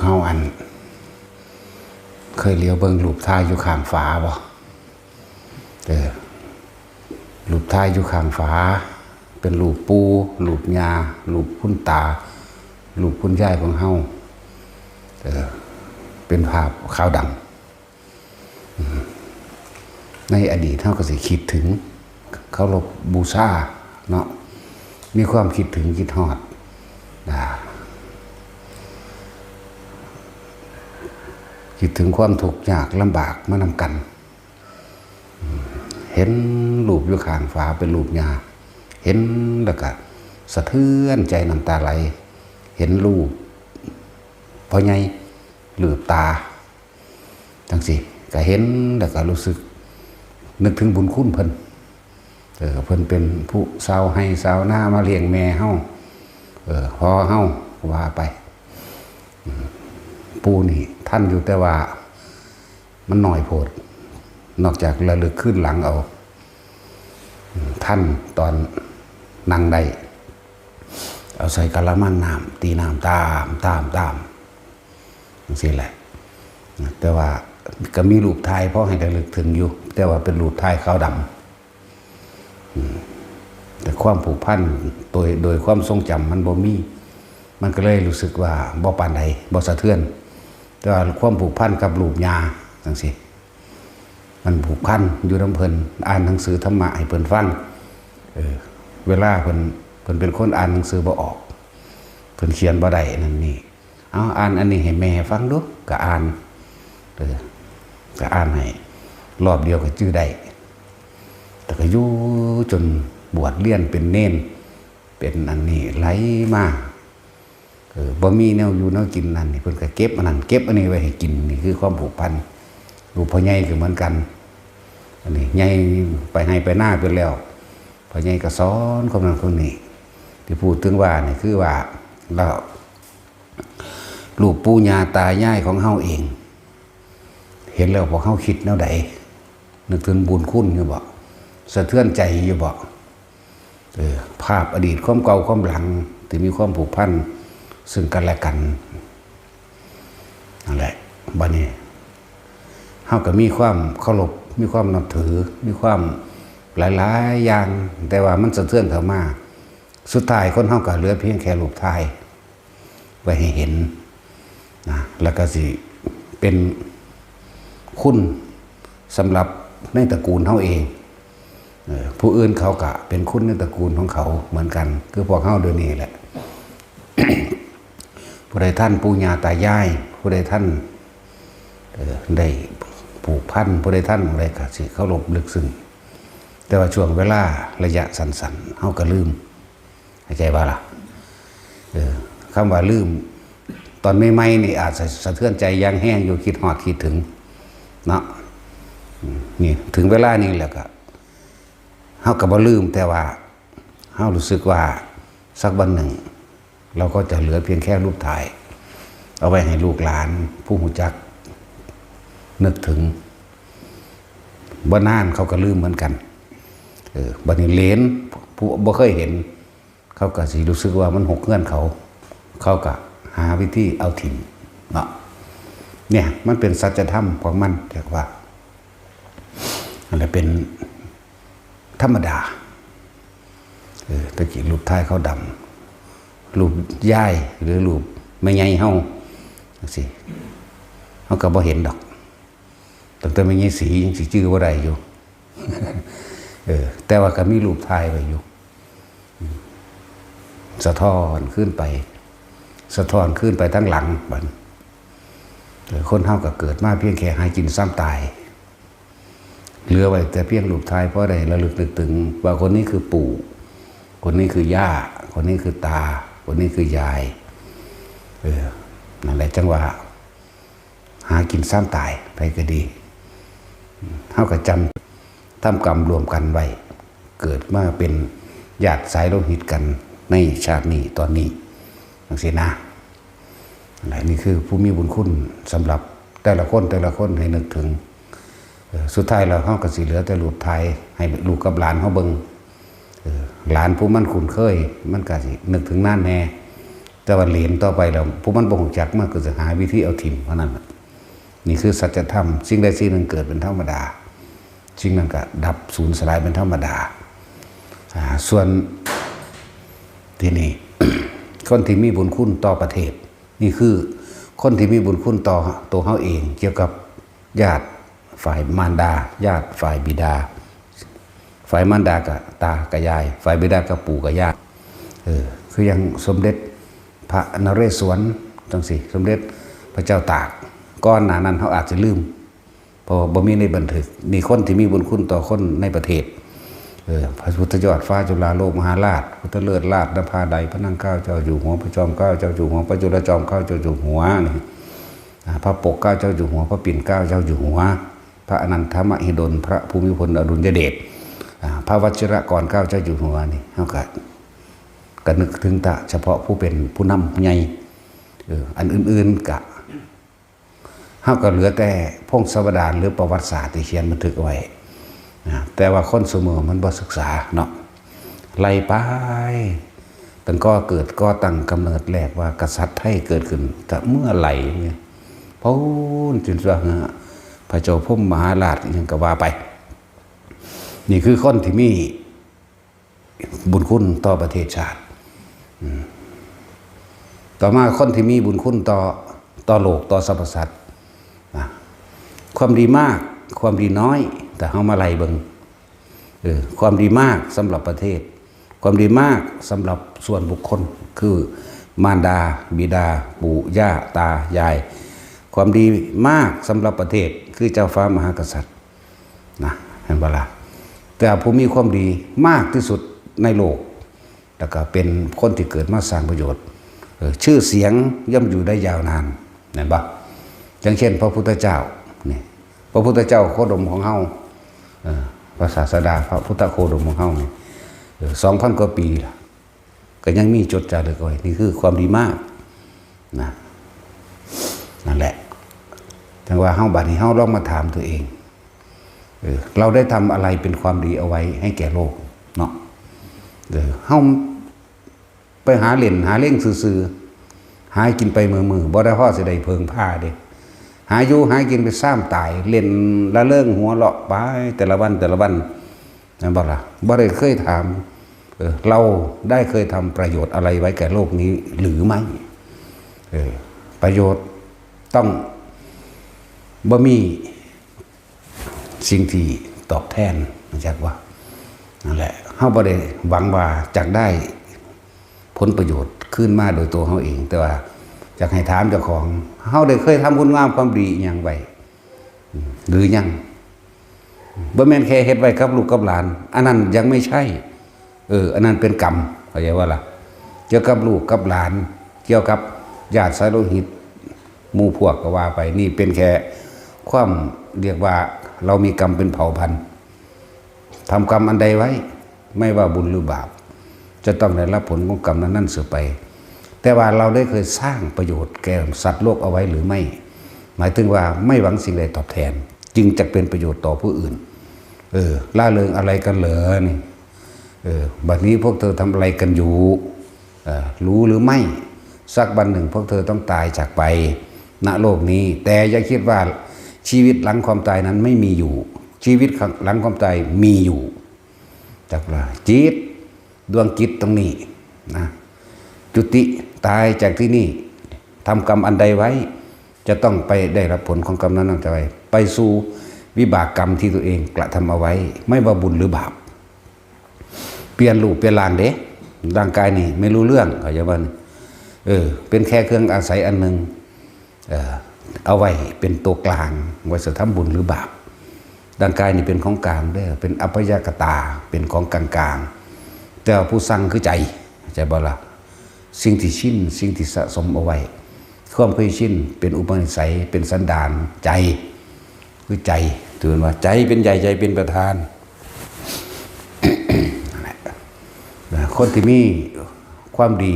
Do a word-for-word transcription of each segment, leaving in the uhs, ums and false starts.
เฮาอัน เคยเหลียวเบิ่งรูปถ่ายอยู่ข้างฝาบ่? เออ รูปถ่ายอยู่ข้างฝา เป็นรูปปู่ รูปย่า รูปคุณตา รูปคุณยายของเฮา เออ เป็นภาพขาวดำ ในอดีตเฮาก็สิคิดถึง เคารพบูชาเนาะ มีความคิดถึงคิดฮอด อ่า คิดถึงความทุกข์ยากลำบากมานำกัน เห็นรูปอยู่ข้างฝาเป็นรูปย่า เห็นแล้วก็สะเทือนใจน้ำตาไหล เห็นรูปพ่อใหญ่ รูปตา จังซี่ ก็เห็นแล้วก็รู้สึกนึกถึงบุญคุณเพิ่น เออ เพิ่นเป็นผู้ชาวไฮ่ชาวนามาเลี้ยงแม่เฮา เออ พ่อเฮา ว่าไป อืม ปู่นี่ทันอยู่ แต่ว่ามันน้อยโพด นอกจากระลึกคืนหลังเอา อืม ทันตอนนั่งได้ เอาใส่กะละมังน้ำ ตีน้ำตาม ตาม ตาม จังซี่แหละ แต่ว่าก็มีรูปถ่ายพอให้ระลึกถึงอยู่ แต่ว่าเป็นรูปถ่ายขาวดำ อืม แต่ความผูกพันโดย โดยความทรงจำมันบ่มี มันก็เลยรู้สึกว่าบ่ปานใด บ่สะเทือน แต่ว่าความผูกพันกับรูปย่าจังซี่ มันผูกพันอยู่นำเพิ่น อ่านหนังสือธรรมะให้เพิ่นฟัง เออ เวลาเพิ่น เพิ่นเป็นคนอ่านหนังสือบ่ออก เพิ่นเขียนบ่ได้นั่นนี่ เอาอ่านอันนี้ให้แม่ฟังดู ก็อ่าน เออ ก็อ่านให้ รอบเดียวก็จื่อได้ แต่ก็อยู่จนบวชเรียนเป็นเณร เป็นอันนี้ไหลมา เออ บ่มีแนวอยู่แนวกินนั่นนี่ เพิ่นก็เก็บอันนั้นเก็บอันนี้ไว้ให้กิน นี่คือความผูกพัน รูปพ่อใหญ่ก็เหมือนกัน อันนี้ใหญ่ไปไฮ่ไปนาไปแล้ว พ่อใหญ่ก็สอนคนนั้นคนนี้ ที่พูดถึงว่านี่คือว่า แล้วรูปปู่ย่าตายายของเฮาเอง เห็นแล้วพวกเฮาคิดแนวใด นึกถึงบุญคุณอยู่บ่? สะเทือนใจอยู่บ่? เออ ภาพอดีตความเก่าความหลังที่มีความผูกพันซึ่งกันและกัน นั่นแหละ บัดนี้ เฮาก็มีความเคารพ มีความนับถือ มีความหลายๆอย่าง แต่ว่ามันสะเทือนเข้ามา สุดท้ายคนเฮาก็เหลือเพียงแค่รูปถ่าย ไว้ให้เห็นนะ แล้วก็สิเป็นคุณสำหรับในตระกูลเฮาเอง เออ ผู้อื่นเขาก็เป็นคุณในตระกูลของเขาเหมือนกัน คือพวกเฮาเดี๋ยวนี้แหละ ผู้ใดทันปู่ย่าตายาย ผู้ใดทัน เออ ได้ผูกพัน ผู้ใดทันอะไรก็สิเคารพลึกซึ้ง แต่ว่าช่วงเวลาระยะสั้นๆ เฮาก็ลืม เข้าใจบ่ล่ะ? เออ คำว่าลืม ตอนใหม่ๆ นี่อาจจะสะเทือนใจอย่างแฮงอยู่ คิดฮอดคิดถึง เนาะ อืม นี่ถึงเวลานี้แล้วก็ เฮาก็บ่ลืม แต่ว่าเฮารู้สึกว่าสักวันหนึ่ง เราก็จะเหลือเพียงแค่รูปถ่าย เอาไว้ให้ลูกหลานผู้รู้จักนึกถึง บ่นานเขาก็ลืมเหมือนกัน เออ บัดนี้เหลนผู้บ่เคยเห็น เขาก็สิรู้สึกว่ามันหกเฮือนเขา เขาก็หาวิธีเอาถิ่มเนาะ เนี่ยมันเป็นสัจธรรมของมัน เรียกว่า อันนั้นเป็นธรรมดา เออ ตะกี้รูปถ่ายขาวดำ รูปยายหรือรูปแม่ใหญ่เฮาจังซี่ เฮาก็บ่เห็นดอก ตั้งแต่แม่ใหญ่ศรียังสิจื่อบ่ได้อยู่ เออ แต่ว่าก็มีรูปถ่ายไว้อยู่ สะท้อนขึ้นไป สะท้อนขึ้นไปทั้งหลังบัด เออ คนเฮาก็เกิดมาเพียงแค่หากินซ้ำตาย เหลือไว้แต่เพียงรูปถ่าย พอได้ระลึกนึกถึงว่าคนนี้คือปู่ คนนี้คือย่า คนนี้คือตา คนนี้คือยาย เออ นั่นแหละจังว่า หากินซ้ำตาย ไผก็ดี เฮาก็จำ ทำกรรมรวมกันไว้ เกิดมาเป็นญาติสายโลหิตกันในชาตินี้ตอนนี้ จังซี่นะ อันนี้คือผู้มีบุญคุณสำหรับแต่ละคน แต่ละคนให้นึกถึง เอ่อ สุดท้ายแล้วเฮาก็สิเหลือแต่รูปถ่ายให้ลูกกับหลานเฮาเบิ่ง เอ่อ หลานผู้มันคุ้นเคย มันก็สินึกถึงนานแน่ แต่ว่าเหลนต่อไปแล้ว ผู้มันบ่ฮู้จัก มันก็จะหาวิธีเอาถิ่มเท่านั้นน่ะ นี่คือสัจธรรม สิ่งใดสิ่งหนึ่งเกิดเป็นธรรมดา สิ่งนั้นก็ดับสูญสลายเป็นธรรมดา อ่า ส่วน ทีนี้ คนที่มีบุญคุณต่อประเทศ นี่คือคนที่มีบุญคุณต่อตัวเฮาเอง เกี่ยวกับญาติฝ่ายมารดา ญาติฝ่ายบิดา ฝ่ายมารดากับตากับยาย ฝ่ายบิดากับปู่กับย่า เออ คืออย่างสมเด็จพระนเรศวรจังซี่ สมเด็จพระเจ้าตาก ก่อนหน้านั้นเฮาอาจจะลืม เพราะว่าบ่มีในบันทึก นี่คนที่มีบุญคุณต่อคนในประเทศ เออ พระพุทธยอดฟ้าจุฬาโลกมหาราช พุทธเลิศราชนภาไดย พระนั่งเกล้าเจ้าอยู่หัว พระจอมเกล้าเจ้าอยู่หัว พระจุลจอมเกล้าเจ้าอยู่หัวนี่ อ่า พระปกเกล้าเจ้าอยู่หัว พระปิ่นเกล้าเจ้าอยู่หัว พระอนันทมหิดล พระภูมิพลอดุลยเดช อ่า พระวชิรกรเกล้าเจ้าอยู่หัวนี่ เฮาก็ ก็นึกถึงแต่เฉพาะผู้เป็นผู้นำใหญ่ เออ อันอื่นๆ ก็ เฮาก็เหลือแต่พงศาวดารหรือประวัติศาสตร์ที่เขียนบันทึกไว้นะ แต่ว่าคนซุมื้อมันบ่ศึกษาเนาะ ไล่ไป ตั้งก่อเกิดก่อตั้งกำเนิดแรกว่ากษัตริย์ไทยเกิดขึ้นแต่เมื่อไหร่เนี่ย พู้นจนว่า พระเจ้าพรหมมหาราชอิหยังก็ว่าไป นี่คือคนที่มีบุญคุณต่อประเทศชาติ อืม ต่อมาคนที่มีบุญคุณต่อ ต่อโลก ต่อสรรพสัตว์นะ ความดีมาก ความดีน้อย แต่เฮามาไล่เบิ่ง เออ ความดีมากสำหรับประเทศ ความดีมากสำหรับส่วนบุคคล คือมารดา บิดา ปู่ ย่า ตา ยาย ความดีมากสำหรับประเทศ คือเจ้าฟ้ามหากษัตริย์ นะ เห็นบ่ล่ะ แต่ผู้มีความดีมากที่สุดในโลก แล้วก็เป็นคนที่เกิดมาสร้างประโยชน์ เออ ชื่อเสียงย่อมอยู่ได้ยาวนาน เห็นบ่ อย่างเช่น พระพุทธเจ้า นี่ พระพุทธเจ้าโคดมของเฮา เออ พระศาสดา พระพุทธโคดมของเฮานี่ เออ สองพันกว่าปีล่ะ ก็ยังมีจดจารึกเอาไว้ นี่คือความดีมาก นะ นั่นแหละ จั่งว่าเฮา บัดนี้เฮาลองมาถามตัวเอง เออ เราได้ทำอะไรเป็นความดีเอาไว้ให้แก่โลกเนาะ เออ เฮาไปหาเล่นหาเล่งซื่อๆ หากินไปมื้อๆ บ่ได้พอสิได้เพิ่งพาเด้ หาอยู่หากินไปซ้ำตาย เล่นละเริงหัวเราะไปแต่ละวันแต่ละวัน แม่นบ่ล่ะ บ่ได้เคยถาม เออ เราได้เคยทำประโยชน์อะไรไว้แก่โลกนี้หรือไม่ เออ ประโยชน์ต้องบ่มีสิ่งที่ตอบแทน รู้จักบ่ นั่นแหละ เฮาบ่ได้หวังว่าจะได้ผลประโยชน์คืนมาโดยตัวเฮาเอง แต่ว่าอยากให้ถามเจ้าของ เฮาได้เคยทำคุณงามความดีอิหยังไว้ หรือยัง บ่แม่นแค่เฮ็ดไว้กับลูกกับหลาน อันนั้นยังไม่ใช่ เออ อันนั้นเป็นกรรม เข้าใจบ่ล่ะ เกี่ยวกับลูกกับหลาน เกี่ยวกับญาติสายโลหิต หมู่พวกก็ว่าไป นี่เป็นแค่ความ เรียกว่าเรามีกรรมเป็นเผ่าพันธุ์ ทำกรรมอันใดไว้ ไม่ว่าบุญหรือบาป จะต้องได้รับผลของกรรมนั้นๆ สืบไป แต่ว่าเราได้เคยสร้างประโยชน์แก่สัตว์โลกเอาไว้หรือไม่ หมายถึงว่าไม่หวังสิ่งใดตอบแทน จึงจะเป็นประโยชน์ต่อผู้อื่น เออ ร่าเริงอะไรกันเหรอนี่ เออ บัดนี้พวกเธอทำอะไรกันอยู่ เออ รู้หรือไม่ สักวันหนึ่งพวกเธอต้องตายจากไป ณ โลกนี้ แต่อย่าคิดว่าชีวิตหลังความตายนั้นไม่มีอยู่ ชีวิตหลังความตายมีอยู่ จักว่าจิต ดวงจิตตรงนี้นะ จุติตายจากที่นี่ ทำกรรมอันใดไว้ จะต้องไปได้รับผลของกรรมนั้นๆ ไป ไปสู่วิบากกรรมที่ตัวเองกระทำเอาไว้ ไม่ว่าบุญหรือบาป เปลี่ยนรูปเปลี่ยนร่างเด้ ร่างกายนี่ไม่รู้เรื่อง เข้าใจบ่นี่ เออ เป็นแค่เครื่องอาศัยอันหนึ่ง เอ่อ เอาไว้เป็นตัวกลาง ไว้สิทำบุญหรือบาป ร่างกายนี่เป็นของกลางเด้อ เป็นอัพยากตา เป็นของกลางๆ แต่ว่าผู้สั่งคือใจ เข้าใจบ่ล่ะ สิ่งที่ชิน สิ่งที่สะสมเอาไว้ ความเคยชิน เป็นอุปนิสัย เป็นสันดาน ใจ คือใจ ถือว่าใจเป็นใหญ่ ใจเป็นประธาน นั่นแหละ คนที่มีความดี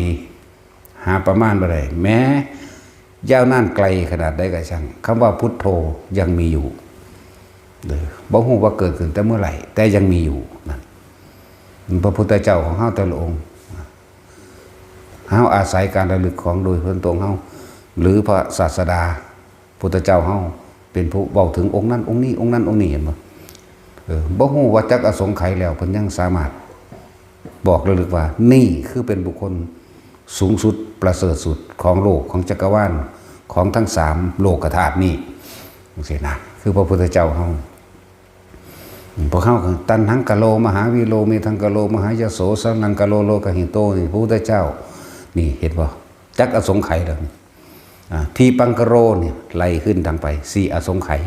หาประมาณบ่ได้ แม้ยาวนานไกลขนาดใดก็ช่าง คำว่าพุทโธยังมีอยู่ เด้อ บ่ฮู้ว่าเกิดขึ้นแต่เมื่อไหร่ แต่ยังมีอยู่ นั่น พระพุทธเจ้าของเฮาแต่ละองค์ เฮาอาศัยการระลึกของโดยเพิ่นตรงเฮา หรือพระศาสดาพุทธเจ้าเฮาเป็นผู้เว้าถึงองค์นั้นองค์นี้ องค์นั้นองค์นี้ เห็นบ่ เออ บ่ฮู้ว่าจักอสงไขยแล้ว เพิ่นยังสามารถบอกระลึกว่า นี่คือเป็นบุคคลสูงสุดประเสริฐสุดของโลก ของจักรวาล ของทั้งสามโลกธาตุนี้ จังซี้นะ คือพระพุทธเจ้าเฮา พวกเฮาก็ ตัณหังกะโล มหาวีโร เมธังกะโล มหายโส สรณังกะโล โลกะหิโต นี่พระพุทธเจ้า นี่เห็นบ่ จักอสงไขยแล้วนี่ อ่า ทีปังกะโร นี่ไล่ขึ้นทางไป สี่อสงไขย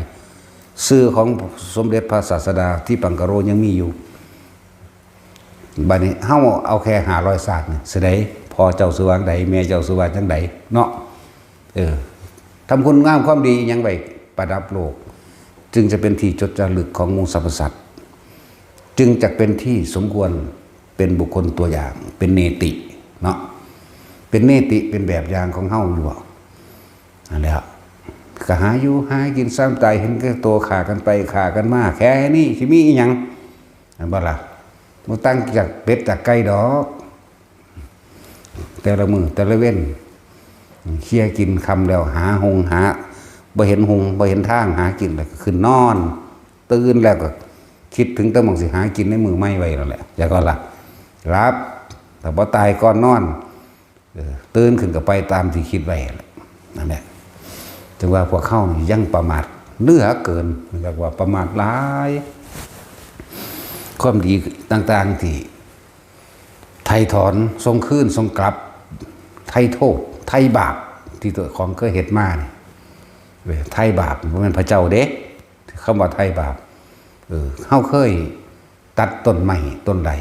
ชื่อของสมเด็จพระศาสดาทีปังกะโรยังมีอยู่ บัดนี้เฮาเอาแค่ห้าร้อยชาตินี่ สิได้ พ่อเจ้าชื่อว่าจั่งใด แม่เจ้าชื่อว่าจั่งใด เนาะ เออ ทำคุณงามความดีหยังไว้ประดับโลก จึงจะเป็นที่จดจารึกของหมู่สรรพสัตว์ จึงจะเป็นที่สมควรเป็นบุคคลตัวอย่าง เป็นเนติเนาะ เป็นเนติ เป็นแบบอย่างของเฮาอยู่บ่ นั่นแหละ ก็หาอยู่หากิน ซ้ำตายเห็นแก่ตัว ฆ่ากันไปฆ่ากันมา แค่นี้สิมีอีหยัง แม่นบ่ล่ะ บ่ต่างจากเป็ดจากไก่ดอก แต่ละมื้อแต่ละเว็น เคลียร์กินค่ำแล้ว หาฮงหา บ่เห็นฮงบ่เห็นทางหากิน แล้วก็ขึ้นนอน ตื่นแล้วก็คิดถึงแต่หม่องสิหากินในมื้อใหม่ไว้นั่นแหละ แล้วก็หลับ หลับ แต่บ่ตายก่อนนอน เออ ตื่นขึ้นก็ไปตามที่คิดไว้แหละ นั่นแหละ ถึงว่าพวกเฮานี่ยังประมาทเหลือเกิน เรียกว่าประมาทหลาย ความดีต่างๆที่ไถ่ถอน ส่งคืน ส่งกลับ ไถ่โทษ ไถ่บาป ที่ตัวของเคยเฮ็ดมานี่ เว้ย ไถ่บาป บ่แม่นพระเจ้าเด้ คำว่าไถ่บาป เออ เฮาเคยตัดต้นไม้ต้นใด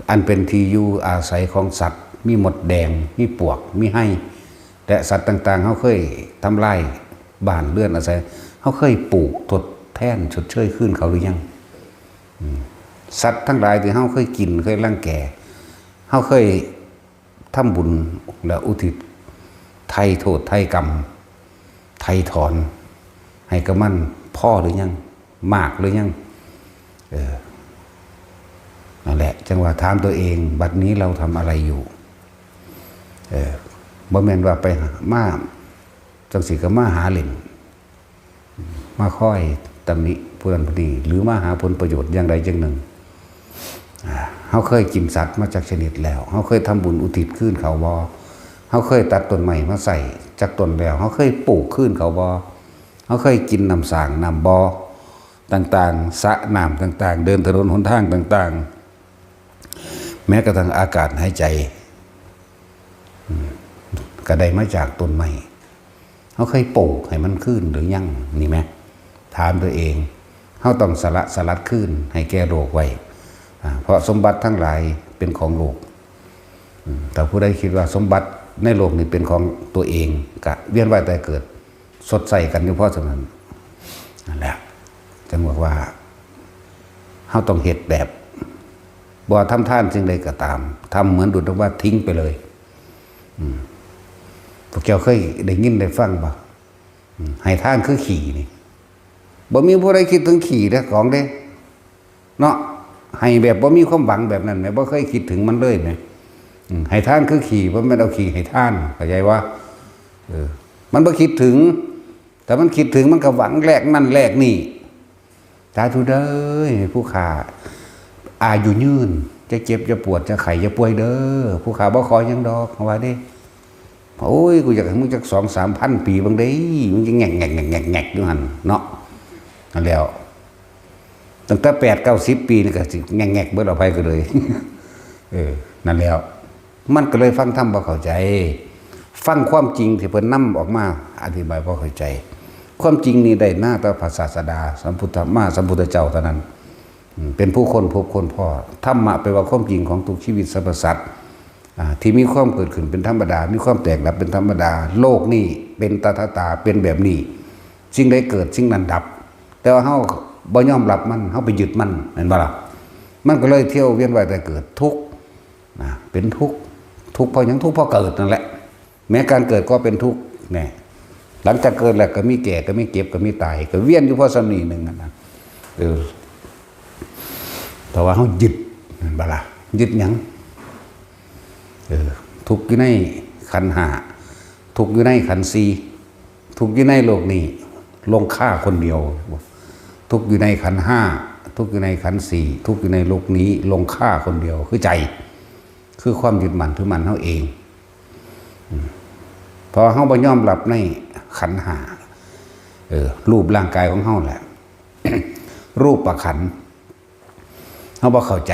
อันเป็นที่อยู่อาศัยของสัตว์ มีมดแดง มีปวก มีไฮ และสัตว์ต่างๆ เฮาเคยทำลายบ้านเรือนอาศัย เฮาเคยปลูกทดแทนชดเชยคืนเขาหรือยัง อืม สัตว์ทั้งหลายที่เฮาเคยกิน เคยรังแก เฮาเคยทำบุญและอุทิศ ไถ่โทษ ไถ่กรรม ไถ่ถอน ให้กับมันพอหรือยัง มากหรือยัง เออ นั่นแหละ จังว่าถามตัวเอง บัดนี้เราทำอะไรอยู่ เออ บ่แม่นว่าไปหา มา จังสิก็มาหาเล่น มาคอยตำหนิผู้นั้นผู้นี้ หรือมาหาผลประโยชน์อย่างใดอย่างหนึ่ง อ่า เฮาเคยกินสัตว์มาจักชนิดแล้ว เฮาเคยทำบุญอุทิศคืนเขาบ่ เฮาเคยตัดต้นไม้มาใส่จักต้นแล้ว เฮาเคยปลูกคืนเขาบ่ เฮาเคยกินน้ำสร้างน้ำบ่อต่างๆ สระน้ำต่างๆ เดินถนนหนทางต่างๆ แม้กระทั่งอากาศหายใจ อืม ก็ได้มาจากต้นไม้ เฮาเคยปลูกให้มันคืนหรือยัง นี่แหม ถามตัวเอง เฮาต้องสละสลัดคืนให้แก่โลกไว้ อ่า เพราะสมบัติทั้งหลายเป็นของโลก อืม แต่ผู้ใดคิดว่าสมบัติในโลกนี้เป็นของตัวเอง ก็เวียนว่ายตายเกิด ชดใช้กันอยู่พอส่ำนั้น นั่นแหละ จังบอกว่า เฮาต้องเฮ็ดแบบ บ่ว่าทำทานสิ่งใดก็ตาม ทำเหมือนดุจดังว่าทิ้งไปเลย อืม พวกเจ้าเคยได้ยินได้ฟังบ่ อืม ให้ทานคือขี้นี่ บ่มีผู้ใดคิดถึงขี้เด้อของเด้ เนาะ ให้แบบบ่มีความหวังแบบนั้นแหม บ่เคยคิดถึงมันเลยแหม อืม ให้ทานคือขี้ บ่แม่นเอาขี้ให้ทาน เข้าใจบ่ เออ มันบ่คิดถึง ถ้ามันคิดถึงมันก็หวังแลกนั่นแลกนี่ สาธุเด้อ ผู้ข้าอายุยืน จะเจ็บจะปวดจะไข้จะป่วยเด้อ ผู้ข้าบ่ขอหยังดอก ว่าเด้ โอ้ย กูอยากให้มึงจักสองสามพันปีเบิ่งเด้ มึงจะแงกแงกแงกแงกแงกอยู่หั่นเนาะ นั่นแล้ว ตั้งแต่แปดเก้าสิบปีนี่ก็สิแงกแงกเบิด เอาไปก็เลย เออ นั่นแล้ว มันก็เลยฟังธรรมบ่เข้าใจ ฟังความจริงที่เพิ่นนำออกมาอธิบายบ่เข้าใจ ความจริงนี่ได้มาแต่พระศาสดา สัมพุทธ มาสัมพุทธเจ้าเท่านั้น อืม เป็นผู้ค้นพบค้นพ้อ ธรรมะแปลว่าความจริงของทุกชีวิตสรรพสัตว์ อ่า ที่มีความเกิดขึ้นเป็นธรรมดา มีความแตกดับเป็นธรรมดา โลกนี้เป็นตถาตา เป็นแบบนี้ สิ่งใดเกิดสิ่งนั้นดับ แต่ว่าเฮาบ่ยอมรับมัน เฮาไปยึดมัน แม่นบ่ล่ะ มันก็เลยเที่ยวเวียนว่ายตายเกิด ทุกข์ นะ เป็นทุกข์ ทุกข์เพราะหยัง ทุกข์เพราะเกิดนั่นแหละ แม้การเกิดก็เป็นทุกข์ แน่ หลังจากเกิดแล้วก็มีแก่ ก็มีเจ็บ ก็มีตาย ก็เวียนอยู่พอส่ำนี้หนึ่งนั่นนะ เออ แต่ว่าเฮายึด แม่นบ่ล่ะ ยึดหยัง เออ ทุกข์อยู่ในขันธ์ห้า ทุกข์อยู่ในขันธ์สี่ ทุกข์อยู่ในโลกนี้ ลงฆ่าคนเดียว ทุกข์อยู่ในขันธ์ห้า ทุกข์อยู่ในขันธ์สี่ ทุกข์อยู่ในโลกนี้ ลงฆ่าคนเดียว คือใจ คือความยึดมั่นถือมั่นเฮาเอง อืม เพราะเฮาบ่ยอมรับในขันธ์ห้า เออ รูปร่างกายของเฮาแหละ รูปขันธ์ เฮาบ่เข้าใจ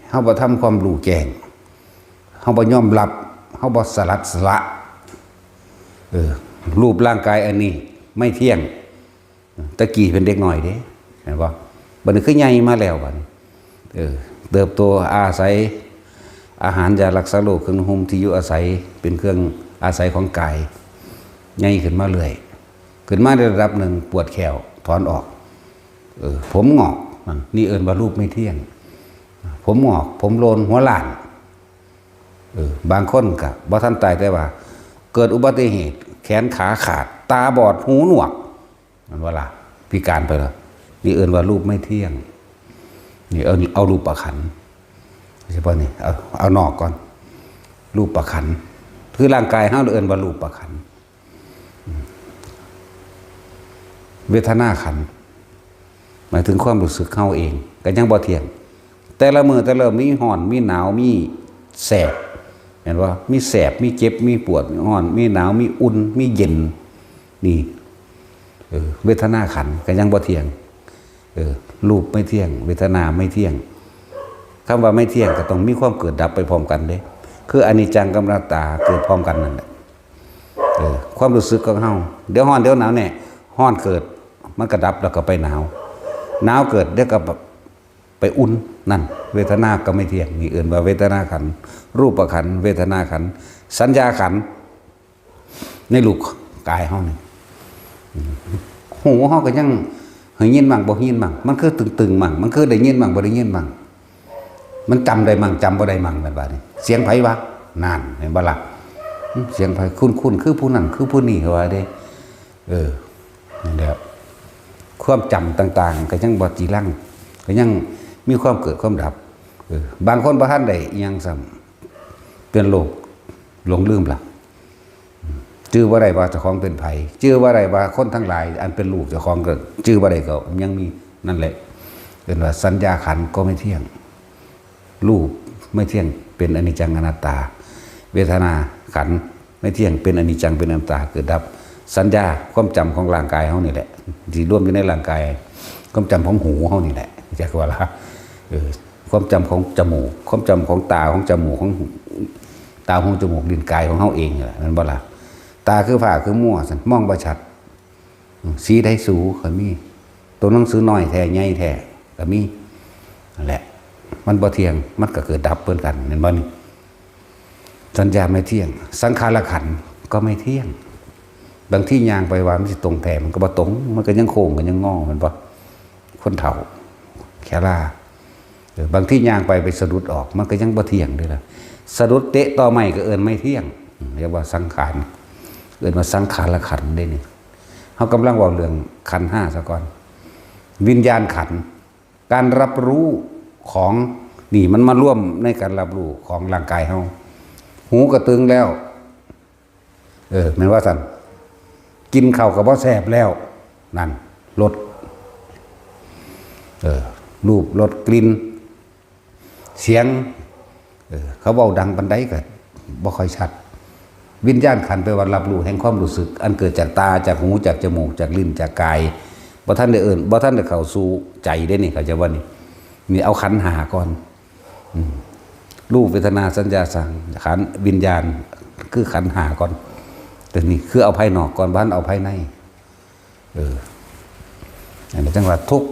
เฮาบ่ทำความรู้แจ้ง เฮาบ่ยอมรับ เฮาบ่สลัดสละ เออ รูปร่างกายอันนี้ไม่เที่ยง ตะกี้เป็นเด็กน้อยเด้ เห็นบ่ บัดนี้คือใหญ่มาแล้วบัดนี้ เออ เติบโตอาศัยอาหาร ยารักษาโรค เครื่องนุ่งห่มที่อยู่อาศัย เป็นเครื่องอาศัยของกาย ใหญ่ขึ้นมาเรื่อย ขึ้นมาในระดับหนึ่ง ปวดแข้ว ถอนออก เออ ผมงอก นั่น นี่เอิ้นว่ารูปไม่เที่ยง ผมงอก ผมโลน หัวล้าน เออ บางคนก็บ่ทันตายแต่ว่า เกิดอุบัติเหตุ แขนขาขาด ตาบอด หูหนวก มันว่าล่ะ พิการไปแล้ว นี่เอิ้นว่ารูปไม่เที่ยง นี่เอา เอารูปขันธ์ เฉพาะนี่ เอา เอานอกก่อน รูปขันธ์ คือร่างกายเฮาเอิ้นว่ารูปขันธ์ เวทนาขันธ์ หมายถึงความรู้สึกเฮาเอง ก็ยังบ่เที่ยง แต่ละมื้อแต่ละมื้อมีร้อน มีหนาว มีแสบ เห็นบ่ มีแสบ มีเจ็บ มีปวด มีร้อน มีหนาว มีอุ่น มีเย็น นี่ เออ เวทนาขันธ์ก็ยังบ่เที่ยง เออ รูปไม่เที่ยง เวทนาไม่เที่ยง คำว่าไม่เที่ยงก็ต้องมีความเกิดดับไปพร้อมกันเด้ คืออนิจจังกับอนัตตาเกิดพร้อมกันนั่นแหละ เออ ความรู้สึกของเฮา เดี๋ยวร้อนเดี๋ยวหนาวเนี่ย ร้อนเกิด มันก็ดับแล้วก็ไปหนาว หนาวเกิด เดี๋ยวก็ไปอุ่น นั่น เวทนาก็ไม่เที่ยง นี่เอิ้นว่าเวทนาขันธ์ รูปขันธ์ เวทนาขันธ์ สัญญาขันธ์ ในรูปกายเฮานี่ อืม หูเฮาก็ยังได้ยินมั่งบ่ได้ยินมั่ง มันคือตึงๆมั่ง มันคือได้ยินมั่งบ่ได้ยินมั่ง มันจำได้มั่งจำบ่ได้มั่ง แม่นบ่นี่ เสียงไผวะ นั่น เห็นบ่ล่ะ อืม เสียงไผ คุ้นๆ คือผู้นั้น คือผู้นี้ เขาว่าเด้ เออ นั่นแหละ ความจำต่างๆ ก็ยังบ่จีรัง ก็ยังมีความเกิดความดับ เออ บางคนบ่ทันได้อิหยังซ้ำ เป็นโรคหลงลืมล่ะ จื่อบ่ได้ว่าเจ้าของเป็นไผ จื่อบ่ได้ว่าคนทั้งหลายอันเป็นลูกเจ้าของก็จื่อบ่ได้ ก็ยังมี นั่นแหละ เอิ้นว่าสัญญาขันธ์ก็ไม่เที่ยง รูปไม่เที่ยง เป็นอนิจจังอนัตตา เวทนาขันธ์ไม่เที่ยง เป็นอนิจจังเป็นอนัตตา เกิดดับ สัญญาความจำของร่างกายเฮานี่แหละ ที่รวมอยู่ในร่างกาย ความจำของหูเฮานี่แหละ จักว่าล่ะ เออ ความจำของจมูก ความจำของตา ของจมูก ของหู ตา หู จมูก ลิ้น กายของเฮาเองนี่แหละ แม่นบ่ล่ะ ตาคือผ้าคือมัวซั่น มองบ่ชัด อืม สีใดสูก็มี ตัวหนังสือน้อยแท้ใหญ่แท้ก็มี นั่นแหละ มันบ่เที่ยง มันก็เกิดดับเหมือนกัน แม่นบ่นี่ สัญญาไม่เที่ยง สังขารขันธ์ก็ไม่เที่ยง บางทีย่างไปว่ามันสิตรงแท้ มันก็บ่ตรง มันก็ยังโค้ง ก็ยังงอ แม่นบ่ คนเฒ่า แขลา เออ บางทีย่างไปไปสะดุดออก มันก็ยังบ่เที่ยงเด้ล่ะ สะดุดเตะตอไม้ก็เอิ้นไม่เที่ยง อืม เรียกว่าสังขาร เอิ้นว่าสังขารขันธ์เด้นี่ เฮากำลังเว้าเรื่องขันธ์ห้าซะก่อน วิญญาณขันธ์ การรับรู้ของ นี่มันมารวมในการรับรู้ของร่างกายเฮา หูก็ตึงแล้ว เออ แม่นว่าซั่น กินข้าวก็บ่แซ่บแล้ว นั่น รส เออ รูป รส กลิ่น เสียง เออ เขาเว้าดังปานใดก็บ่ค่อยชัด วิญญาณขันธ์แปลว่ารับรู้แห่งความรู้สึก อันเกิดจากตา จากหู จากจมูก จากลิ้น จากกาย บ่ทันได้เอิ้น บ่ทันได้เข้าสู่ใจเด้นี่ เข้าใจบ่นี่ นี่เอาขันธ์ห้าก่อน อืม รูป เวทนา สัญญา สังขาร วิญญาณ คือขันธ์ห้าก่อน แต่นี่คือเอาภายนอกก่อน บ่ทันเอาภายใน เออ อันนี้จังว่าทุกข์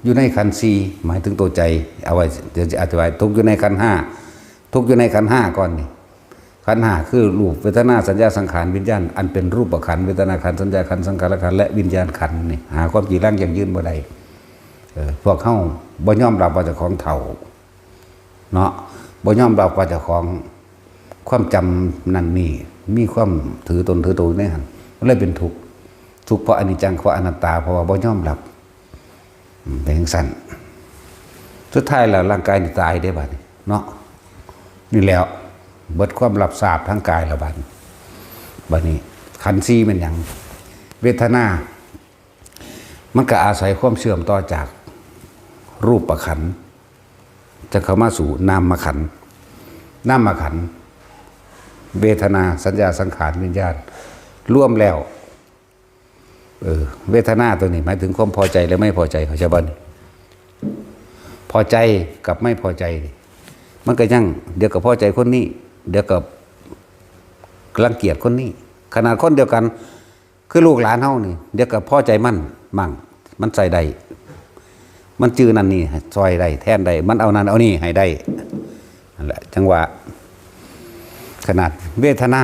อยู่ในขันธ์สี่ หมายถึงตัวใจ เอาไว้ เดี๋ยวจะอธิบาย ทุกข์อยู่ในขันธ์ห้า ทุกข์อยู่ในขันธ์ห้าก่อนนี่ ขันธ์ห้าคือรูป เวทนา สัญญา สังขาร วิญญาณ อันเป็นรูปขันธ์ เวทนาขันธ์ สัญญาขันธ์ สังขารขันธ์ และวิญญาณขันธ์นี่ หาความจีรังยั่งยืนบ่ได้ เออ พวกเฮาบ่ยอมรับว่าเจ้าของเฒ่า เนาะ บ่ยอมรับว่าเจ้าของ ความจำนั่นนี่ มีความถือตนถือตัวอยู่ในหั่น มันเลยเป็นทุกข์ ทุกข์เพราะอนิจจัง เพราะอนัตตา เพราะว่าบ่ยอมรับ อืม เป็นจั่งซั้น สุดท้ายแล้วร่างกายนี่ตายเด้บัดนี้ เนาะ นี่แหล้ว เบิดความรับทราบทางกายแล้วบัดนี้ บัดนี้ ขันธ์สี่แม่นหยัง เวทนา มันก็อาศัยความเชื่อมต่อจากรูปขันธ์ จะเข้ามาสู่นามขันธ์ นามขันธ์ เวทนา สัญญา สังขาร วิญญาณ รวมแล้ว เออ เวทนาตัวนี้หมายถึงความพอใจและไม่พอใจ เข้าใจบ่นี่ พอใจกับไม่พอใจนี่ มันก็ยัง เดี๋ยวก็พอใจคนนี้ เดี๋ยวก็รังเกียจคนนี้ ขนาดคนเดียวกัน คือลูกหลานเฮานี่ เดี๋ยวก็พอใจมันมั่ง มันใส่ได้ มันจื้อนั่นนี่ซอยได้ แทนได้ มันเอานั่นเอานี่ให้ได้ นั่นแหละ จังหวะ ขนาดเวทนา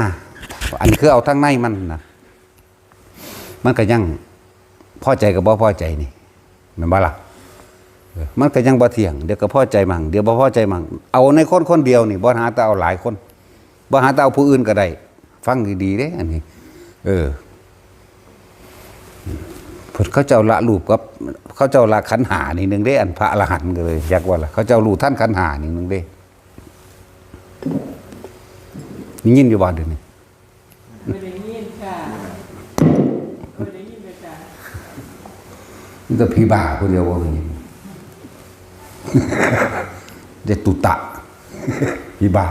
อันคือเอาทั้งในมันนะ มันก็ยังพอใจกับบ่พอใจนี่ แม่นบ่ล่ะ เออ มันก็ยังบ่เที่ยง เดี๋ยวก็พอใจมั่ง เดี๋ยวบ่พอใจมั่ง เอาในคนคนเดียวนี่ บ่หาแต่เอาหลายคน บ่หาแต่เอาผู้อื่นก็ได้ ฟังดีๆเด้ อันนี้ เออ เพิ่นเขาเจ้าละรูปกับ เขาเจ้าละขันธ์ห้านี่หนึ่งเด้ อันพระอรหันต์ก็เลย อยากว่าล่ะ เขาเจ้ารู้ทันขันธ์ห้านี่หนึ่งเด้ ได้ยินอยู่บ่เดี๋ยวนี้ ไม่ได้ยินค่ะ ไม่ได้ยินเลยค่ะ มีแต่ผีบ้าผู้เดียวว่าได้ยิน เดตุตะ ผีบ้า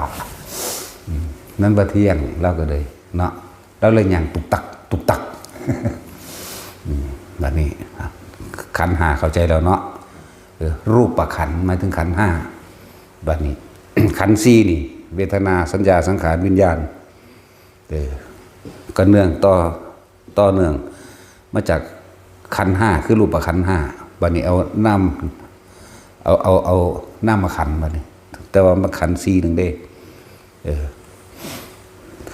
อืม นั่นบ่เที่ยง เราก็เลย เนาะ เราเลยย่างตุกตัก ตุกตัก อืม บัดนี้ อ่ะ ขันธ์ห้าเข้าใจแล้วเนาะ เออ รูปขันธ์หมายถึงขันธ์ห้า บัดนี้ ขันธ์สี่นี่ เวทนา สัญญา สังขาร วิญญาณ เออ ก็เนื่องต่อ ต่อเนื่องมาจากขันธ์ห้า คือรูปขันธ์ห้า บัดนี้เอานาม เอา เอา เอานามขันธ์บัดนี้ แต่ว่ามันขันธ์สี่หนึ่งเด้ เออ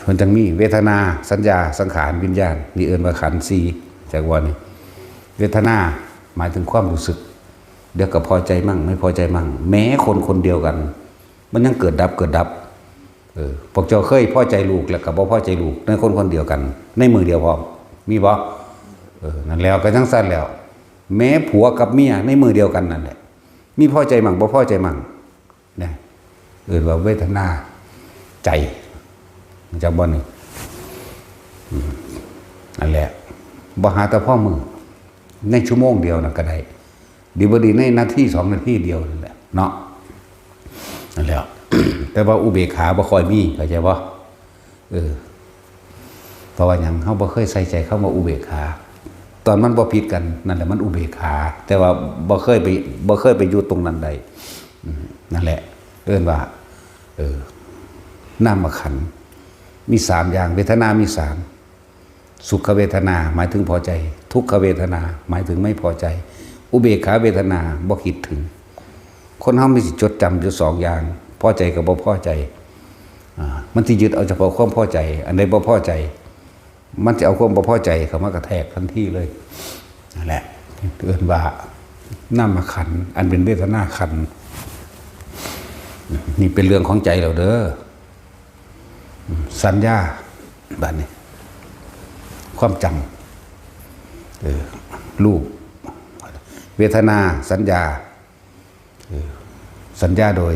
มันจังมีเวทนา สัญญา สังขาร วิญญาณ นี่เอิ้นว่าขันธ์สี่ จักว่านี่ เวทนาหมายถึงความรู้สึก เดี๋ยวก็พอใจมั่ง ไม่พอใจมั่ง แม้คนคนเดียวกัน มันยังเกิดดับ เกิดดับ เออ พวกเจ้าเคยพอใจลูกแล้วก็บ่พอใจลูก ในคนคนเดียวกัน ในมื้อเดียวพร้อม มีบ่ เออ นั่นแล้ว ก็จังซั่นแล้ว แม้ผัวกับเมียในมื้อเดียวกันนั่นแหละ มีพอใจมั่ง บ่พอใจมั่ง นะ เอิ้นว่าเวทนาใจ จักบ่นี่ อืม นั่นแหละ บ่หาแต่พอมื้อ ในชั่วโมงเดียวนั่นก็ได้ ดีบ่ดีในนาทีสองนาทีเดียวนั่นแหละเนาะ นั่นแหละ แต่ว่าอุเบกขาบ่ค่อยมี เข้าใจบ่ เออ เพราะว่าหยัง เฮาบ่เคยใส่ใจคำว่าอุเบกขา ตอนมันบ่ผิดกัน นั่นแหละมันอุเบกขา แต่ว่าบ่เคยไป บ่เคยไปอยู่ตรงนั้นได้ อืม นั่นแหละ เอิ้นว่า เออ นามขันธ์ มีสามอย่าง เวทนามีสาม สุขเวทนาหมายถึงพอใจ ทุกขเวทนาหมายถึงไม่พอใจ อุเบกขาเวทนาบ่คิดถึง คนเฮามีสิจดจำอยู่สองอย่าง พอใจกับบ่พอใจ อ่า มันสิยึดเอาเฉพาะความพอใจ อันใดบ่พอใจ มันจะเอาความบ่พอใจเข้ามากระแทกทันทีเลย นั่นแหละ เอิ้นว่านามขันธ์ อันเป็นเวทนาขันธ์ นี่เป็นเรื่องของใจเราเด้อ สัญญา บัดนี้ ความจำ เออ รูป เวทนา สัญญา เออ สัญญาโดย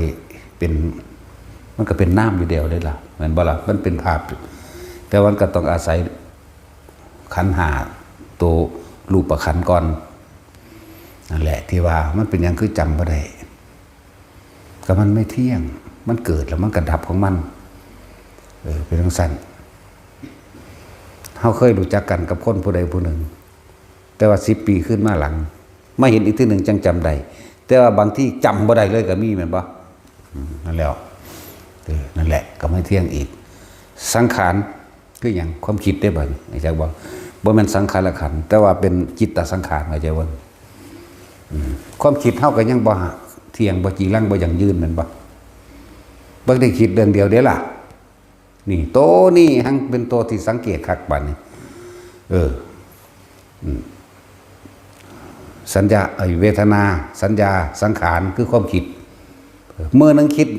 เป็น มันก็เป็นนามอยู่เดียวเลยล่ะ แม่นบ่ล่ะ มันเป็นภาพ แต่มันก็ต้องอาศัยขันธ์ห้า ตัวรูปขันธ์ก่อน นั่นแหละ ที่ว่ามันเป็นหยังคือจำบ่ได้ ก็มันไม่เที่ยง มันเกิดแล้วมันก็ดับของมัน เออ เป็นจั่งซั้น เฮาเคยรู้จักกันกับคนผู้ใดผู้หนึ่ง แต่ว่าสิบปีขึ้นมาหลัง มาเห็นอีกเทื่อหนึ่งจั่งจำได้ แต่ว่าบางทีจำบ่ได้เลยก็มีแม่นบ่ อืม นั่นแหละ เออ นั่นแหละ ก็ไม่เที่ยงอีก สังขารคือหยัง ความคิดเด้บัดนี้ จักบ่ บ่แม่นสังขารขันธ์ แต่ว่าเป็นจิตตสังขาร เข้าใจบ่ อืม ความคิดเฮาก็ยังบ่เที่ยง บ่จีรัง บ่ยั่งยืนแม่นบ่ บ่ได้คิดเรื่องเดียวเด้ล่ะ นี่ โตนี้หั้งเป็นโตที่สังเกตคักบัดนี้ เออ อืม สัญญา ไอ้เวทนา สัญญา สังขาร คือความคิด เออ มื้อหนึ่งคิด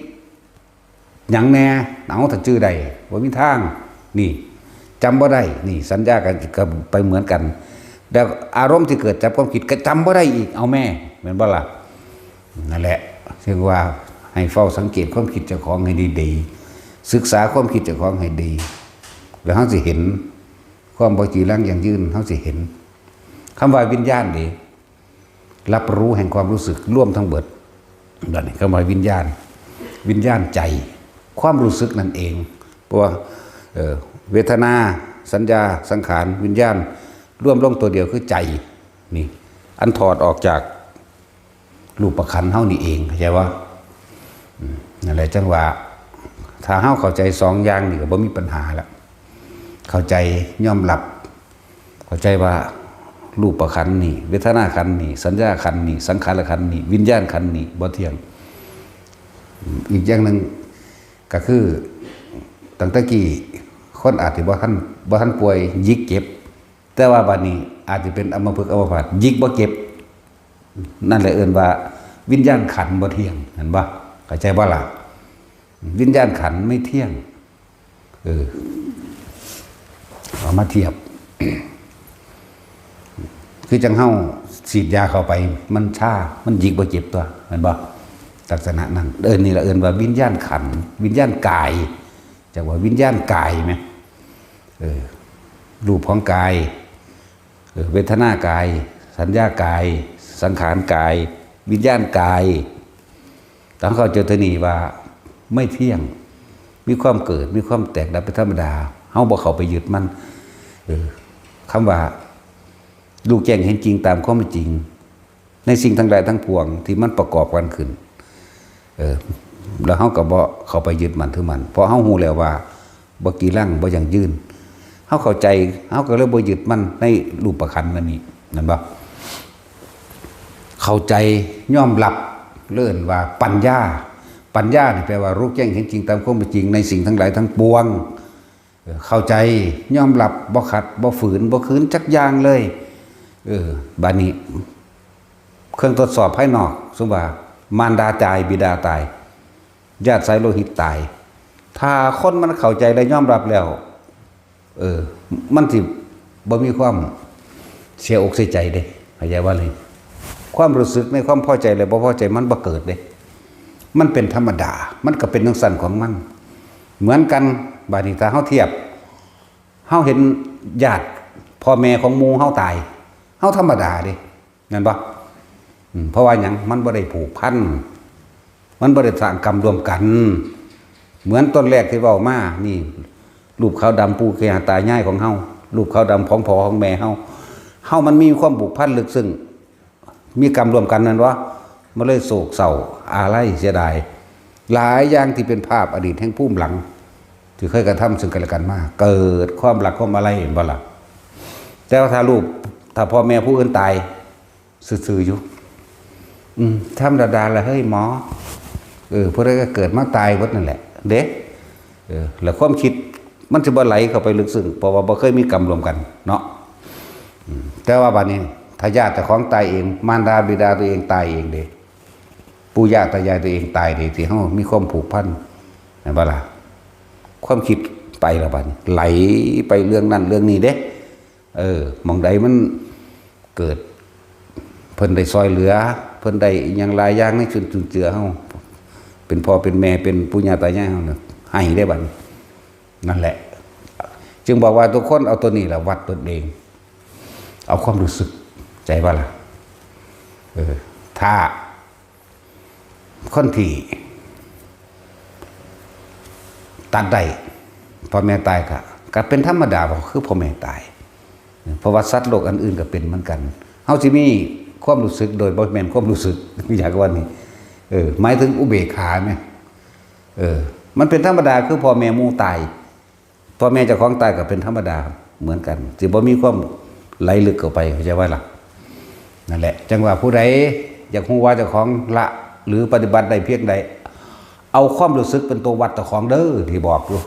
หยังแน่ เอาถ้าจื่อได้ บ่มีทาง นี่ จำบ่ได้ นี่ สัญญากันก็ไปเหมือนกัน แล้วอารมณ์ที่เกิดจากความคิดก็จำบ่ได้อีก เอาแม่ แม่นบ่ล่ะ นั่นแหละ เรียกว่าให้เฝ้าสังเกตความคิดเจ้าของให้ดี ศึกษาความคิดเจ้าของให้ดี แล้วเฮาสิเห็นความบ่จีรังยั่งยืน เฮาสิเห็น คำว่าวิญญาณเด้ รับรู้แห่งความรู้สึกรวมทั้งเบิด บัดนี้คำว่าวิญญาณ วิญญาณใจ ความรู้สึกนั่นเอง เพราะว่า เอ่อ เวทนา สัญญา สังขาร วิญญาณ รวมลงตัวเดียวคือใจ นี่ อันถอดออกจาก รูปขันธ์เฮานี่เอง เข้าใจบ่ อืม นั่นแหละจั่งว่า ถ้าเฮาเข้าใจสองอย่างนี่ก็บ่มีปัญหาละ เข้าใจยอมรับ เข้าใจว่ารูปขันธ์นี่ เวทนาขันธ์นี่ สัญญาขันธ์นี่ สังขารขันธ์นี่ วิญญาณขันธ์นี่บ่เที่ยง อืม อีกอย่างหนึ่งก็คือ ตั้งแต่กี้คนอาจสิบ่ทัน บ่ทันป่วย หยิกเจ็บ แต่ว่าบัดนี้อาจสิเป็นอัมพฤกษ์อัมพาต หยิกบ่เจ็บ นั่นแหละเอิ้นว่าวิญญาณขันธ์บ่เที่ยง เห็นบ่ เข้าใจบ่ล่ะ วิญญาณขันธ์ไม่เที่ยง เออ เอามาเทียบ คือจั่งเฮาฉีดยาเข้าไป มันชา มันหยิกบ่เจ็บตั๊ว เห็นบ่ ลักษณะนั้น เออ นี่ล่ะเอิ้นว่าวิญญาณขันธ์ วิญญาณกาย จั่งว่าวิญญาณกายแหม เออ รูปของกาย เออ เวทนากาย สัญญากาย สังขารกาย วิญญาณกาย ต้องเข้าใจตัวนี้ว่าไม่เที่ยง มีความเกิด มีความแตกดับเป็นธรรมดา เฮาบ่เข้าไปยึดมัน เออ คำว่ารู้แจ้งเห็นจริงตามความเป็นจริง ในสิ่งทั้งหลายทั้งปวงที่มันประกอบกันขึ้น เออ แล้วเฮาก็บ่เข้าไปยึดมั่นถือมั่น เพราะเฮารู้แล้วว่าบ่จีรัง บ่ยั่งยืน เฮาเข้าใจ เฮาก็เลยบ่ยึดมั่นในรูปขันธ์อันนี้ นั่นบ่ เข้าใจ ยอมรับ เอิ้นว่าปัญญา ปัญญานี่แปลว่ารู้แจ้งเห็นจริงตามความเป็นจริงในสิ่งทั้งหลายทั้งปวง เออ เข้าใจ ยอมรับ บ่ขัด บ่ฝืน บ่ขืนจักอย่างเลย เออ บัดนี้ เครื่องทดสอบภายนอก สมมุติว่ามารดาตาย บิดาตาย ญาติสายโลหิตตาย ถ้าคนมันเข้าใจและยอมรับแล้ว เออ มันสิบ่มีความเสียอกเสียใจเด้ เข้าใจบ่เลย ความรู้สึกในความพอใจและบ่พอใจมันบ่เกิดเด้ มันเป็นธรรมดา มันก็เป็นจั่งซั้นของมัน เหมือนกัน บัดนี้ถ้าเฮาเทียบ เฮาเห็นญาติพ่อแม่ของหมู่เฮาตาย เฮาธรรมดาเด้ แม่นบ่ อืม เพราะว่าหยัง มันบ่ได้ผูกพัน มันบ่ได้สร้างกรรมร่วมกัน เหมือนต้นแรกที่เว้ามา นี่ รูปขาวดำปู่ย่าตายายของเฮา รูปขาวดำของพ่อของแม่เฮา เฮามันมีความผูกพันลึกซึ้ง มีกรรมร่วมกันนั่นวะ มันเลยโศกเศร้า อาลัย เสียดาย หลายอย่างที่เป็นภาพอดีตแห่งภูมิหลัง ที่เคยกระทำซึ่งกันและกันมา เกิดความรักความอาลัย เห็นบ่ล่ะ แต่ว่าถ้าลูก ถ้าพ่อแม่ผู้อื่นตาย ซื่อๆอยู่ อืม ธรรมดาๆ ละเฮ้ยหมอ เออ ผู้ใดก็เกิดมาตายเบิดนั่นแหละ เด้ เออ แล้วความคิดมันสิบ่ไหลเข้าไปลึกซึ้ง เพราะว่าบ่เคยมีกรรมร่วมกันเนาะ อืม แต่ว่าบัดนี้ ถ้าญาติเจ้าของตายเอง มารดาบิดาตัวเองตายเองเด้ ปู่ย่าตายายตัวเองตายเด้ ที่เฮามีความผูกพัน เห็นบ่ล่ะ ความคิดไปแล้วบัดนี้ ไหลไปเรื่องนั้นเรื่องนี้เด้ เออ หม่องใดมันเกิด เพิ่นได้ซอยเหลือ เพิ่นได้อิหยังหลายอย่างในจุนจุนเจือเฮา เป็นพ่อเป็นแม่ เป็นปู่ย่าตายายเฮาเนี่ย ให้ได้บัดนี้ นั่นแหละ จึงบอกว่าทุกคนเอาตัวนี้แหละวัดตนเอง เอาความรู้สึก ใจว่าล่ะ เออ ถ้า คนที่ตัดได้ พ่อแม่ตายก็ ก็เป็นธรรมดา เพราะคือพ่อแม่ตาย เพราะว่าสัตว์โลกอันอื่นก็เป็นเหมือนกัน เฮาสิมีความรู้สึกโดยบ่แม่นความรู้สึก อยากว่านี่ เออ หมายถึงอุเบกขาแหม เออ มันเป็นธรรมดา คือพ่อแม่หมู่ตาย พ่อแม่เจ้าของตายก็เป็นธรรมดาเหมือนกัน สิบ่มีความไหลลึกเข้าไป เข้าใจว่าล่ะ นั่นแหละ จั่งว่าผู้ใดอยากรู้ว่าเจ้าของละ หรือปฏิบัติได้เพียงใด เอาความรู้สึกเป็นตัววัดเจ้าของเด้อ ที่บอกอยู่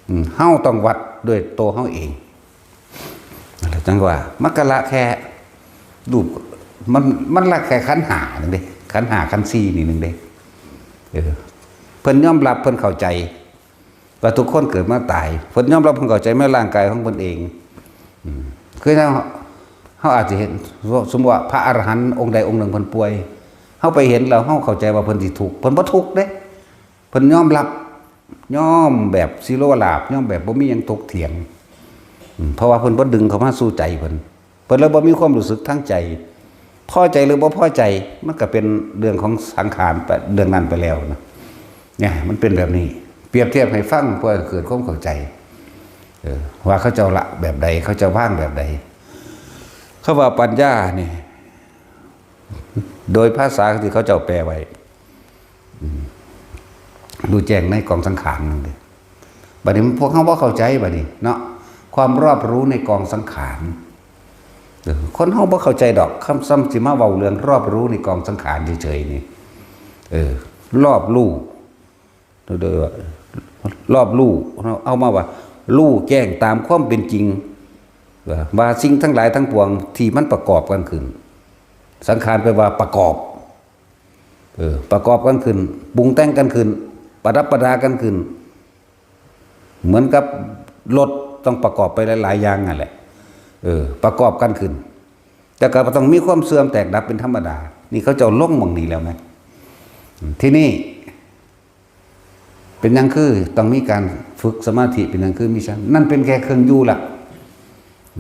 อืม เฮาต้องวัดด้วยตัวเฮาเอง นั่นแหละ จั่งว่า มันก็ละแค่รูป มัน มันละแค่ขันธ์ห้านึงเด้ ขันธ์ห้า ขันธ์สี่นี่นึงเด้ เออ เพิ่นยอมรับ เพิ่นเข้าใจ ว่าทุกคนเกิดมาตาย เพิ่นยอมรับ เพิ่นเข้าใจในร่างกายของเพิ่นเอง อืม คือเฮา เฮาอาจจะเห็น สมมุติว่าพระอรหันต์องค์ใดองค์หนึ่งเพิ่นป่วย เฮาไปเห็นแล้วเฮาเข้าใจว่าเพิ่นสิทุกข์ เพิ่นบ่ทุกข์เด้ เพิ่นยอมรับ ยอมแบบสิโลลาภ ยอมแบบบ่มีหยังถกเถียง อืม เพราะว่าเพิ่นบ่ดึงเข้ามาสู่ใจเพิ่น เพิ่นเลยบ่มีความรู้สึกทางใจ พอใจหรือบ่พอใจ มันก็เป็นเรื่องของสังขารไป เรื่องนั้นไปแล้วนะ เนี่ย มันเป็นแบบนี้ เปรียบเทียบให้ฟังเพื่อให้เกิดความเข้าใจ เออ ว่าเขาเจ้าละแบบใด เขาเจ้าวางแบบใด คำว่าปัญญานี่ โดยภาษาที่เขาเจ้าแปลไว้ อืม รู้แจ้งในกองสังขารนั่นเด้ บัดนี้พวกเฮาบ่เข้าใจบัดนี้เนาะ ความรอบรู้ในกองสังขาร เออ คนเฮาบ่เข้าใจดอก คำซ้ำสิมาเว้าเรื่องรอบรู้ในกองสังขารเฉยๆนี่ เออ รอบรู้ เด้อ รอบรู้ เอามาว่า รู้แจ้งตามความเป็นจริง ว่าสิ่งทั้งหลายทั้งปวงที่มันประกอบกันขึ้น สังขารแปลว่าประกอบ เออ ประกอบกันขึ้น ปรุงแต่งกันขึ้น ประดับประดากันขึ้น เหมือนกับรถต้องประกอบไปหลายๆอย่างนั่นแหละ เออ ประกอบกันขึ้น แต่ก็ต้องมีความเสื่อมแตกดับเป็นธรรมดา นี่เขาเจ้าลงหม่องนี้แล้วไหม ทีนี้ เป็นหยังคือต้องมีการฝึกสมาธิ เป็นหยังคือมีฌาน นั่นเป็นแค่เครื่องอยู่ละ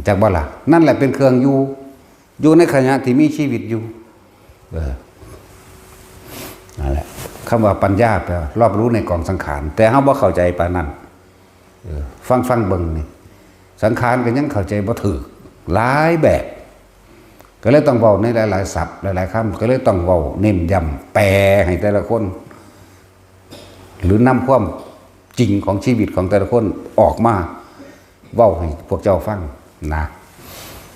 จักบ่ล่ะ นั่นแหละเป็นเครื่องอยู่ อยู่ในขณะที่มีชีวิตอยู่ เออ นั่นแหละ คำว่าปัญญาแปลว่ารอบรู้ในกองสังขาร แต่เฮาบ่เข้าใจปานนั้น เออ ฟัง ฟังเบิ่งนี่ สังขารก็ยังเข้าใจบ่ถูก หลายแบบ ก็เลยต้องเว้าในหลายๆศัพท์ หลายๆคำ ก็เลยต้องเว้าเน้นย้ำ แปลให้แต่ละคน หรือนำความจริงของชีวิตของแต่ละคนออกมาเว้าให้พวกเจ้าฟังนะ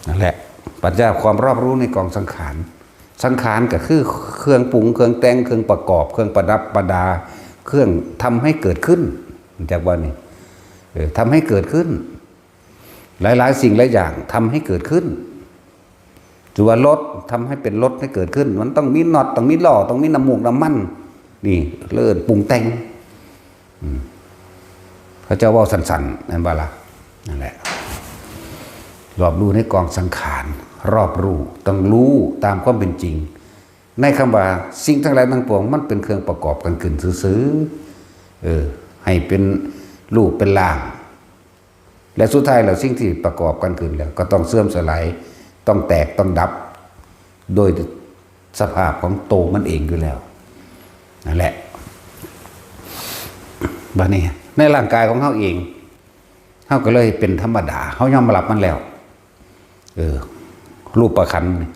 นั่นแหละ ปัญญาความรอบรู้ในกองสังขาร สังขารก็คือเครื่องปรุง เครื่องแต่ง เครื่องประกอบ เครื่องประดับประดา เครื่องทำให้เกิดขึ้น จากว่านี่ เออ ทำให้เกิดขึ้น หลายๆสิ่งหลายอย่างทำให้เกิดขึ้น ตัวรถทำให้เป็นรถให้เกิดขึ้น มันต้องมีน็อต ต้องมีล้อ ต้องมีน้ำมูกน้ำมัน นี่เริ่มปรุงแต่ง อืม เขาเจ้าเว้าสั้นๆ นั่นบ่ล่ะ นั่นแหละ รอบรู้ในกองสังขาร รอบรู้ ต้องรู้ตามความเป็นจริง ในคำว่าสิ่งทั้งหลายทั้งปวง มันเป็นเครื่องประกอบกันขึ้นซื่อๆ เออ ให้เป็นรูปเป็นร่าง และสุดท้ายแล้วสิ่งที่ประกอบกันขึ้นแล้ว ก็ต้องเสื่อมสลาย ต้องแตก ต้องดับ โดยสภาพของโตมันเองอยู่แล้ว นั่นแหละ บัดนี้ในร่างกายของเฮาเอง เฮาก็เลยเป็นธรรมดา เฮายอมรับมันแล้ว เออ รูปประขันธ์นี่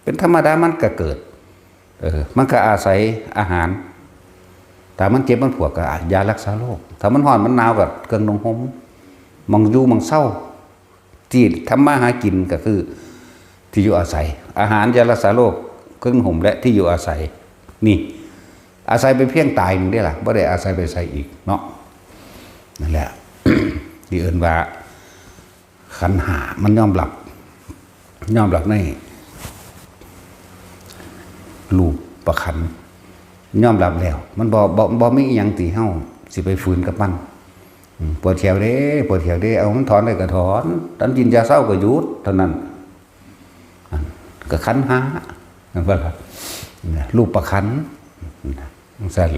เป็นธรรมดามันก็เกิด เออ มันก็อาศัยอาหาร ถ้ามันเจ็บมันปวดก็ยารักษาโรค ถ้ามันร้อนมันหนาวก็เครื่องนุ่งห่ม หม่องอยู่หม่องเซา ที่ทำมาหากินก็คือที่อยู่อาศัย อาหาร ยารักษาโรค เครื่องห่ม และที่อยู่อาศัย นี่ อาศัยไปเพียงตายหนึ่งได้ล่ะ บ่ได้อาศัยไปใส่อีกเนาะ นั่นแหละ ที่เอิ้นว่า ขันธ์ห้ามันยอมรับ ยอมรับในรูปประขันธ์ ยอมรับแล้ว มันบ่ บ่ บ่มีอิหยังที่เฮาสิไปฝืนกับมัน อืม ปวดแขวเด้ ปวดแขวเด้ เอามันถอนได้ก็ถอน ตันกินยาเซาก็หยุดเท่านั้น อัน ก็ขันธ์ห้า นั่นว่าล่ะ นะ รูปประขันธ์ นะ จั่งซั่น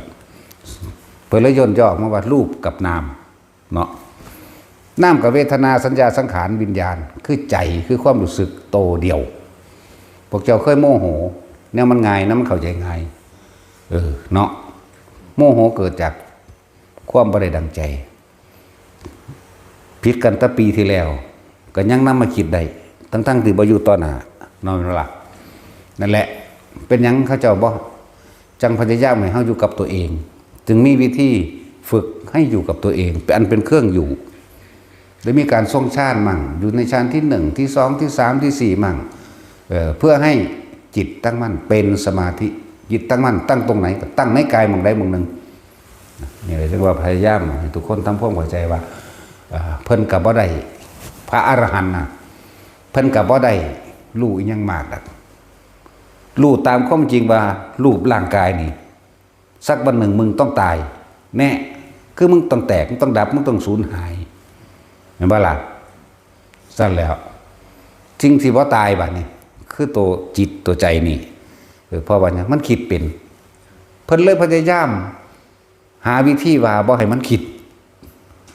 เพิ่นเลยย่นย่อออกมาว่ารูปกับนาม เนาะ นามกับเวทนา สัญญา สังขาร วิญญาณ คือใจ คือความรู้สึกโตเดียว พวกเจ้าเคยโมโห แนวมันง่ายนะ มันเข้าใจง่าย เออ เนาะ โมโหเกิดจากความบ่ได้ดังใจ ผิดกันแต่ปีที่แล้ว ก็ยังนำมาคิดได้ ทั้งๆที่บ่อยู่ต่อหน้า เนาะ แม่นบ่ล่ะ นั่นแหละ เป็นหยังเขาเจ้าบ่ จั่งพยายามให้เฮาอยู่กับตัวเอง จึงมีวิธีฝึกให้อยู่กับตัวเอง เป็นอันเป็นเครื่องอยู่ ได้มีการทรงฌานมั่ง อยู่ในฌานที่หนึ่ง ที่สอง ที่สาม ที่สี่ มั่ง เอ่อ เพื่อให้จิตตั้งมั่นเป็นสมาธิ จิตตั้งมั่นตั้งตรงไหน ก็ตั้งในกายหม่องใดหม่องหนึ่ง นี่แหละจึงว่าพยายามให้ทุกคนทำความเข้าใจว่า เอ่อ เพิ่นก็บ่ได้ พระอรหันต์น่ะ เพิ่นก็บ่ได้รู้อิหยังมากดอก รู้ตามความจริงว่ารูปร่างกายนี่ สักวันหนึ่งมึงต้องตาย แน่ คือมึงต้องแตก มึงต้องดับ มึงต้องสูญหาย แม่นบ่ล่ะ ซั่นแล้ว สิ่งที่บ่ตายบัดนี้ คือตัวจิตตัวใจนี่ เออ เพราะว่าหยัง มันคิดเป็น เพิ่นเลยพยายาม หาวิธีว่าบ่ให้มันคิด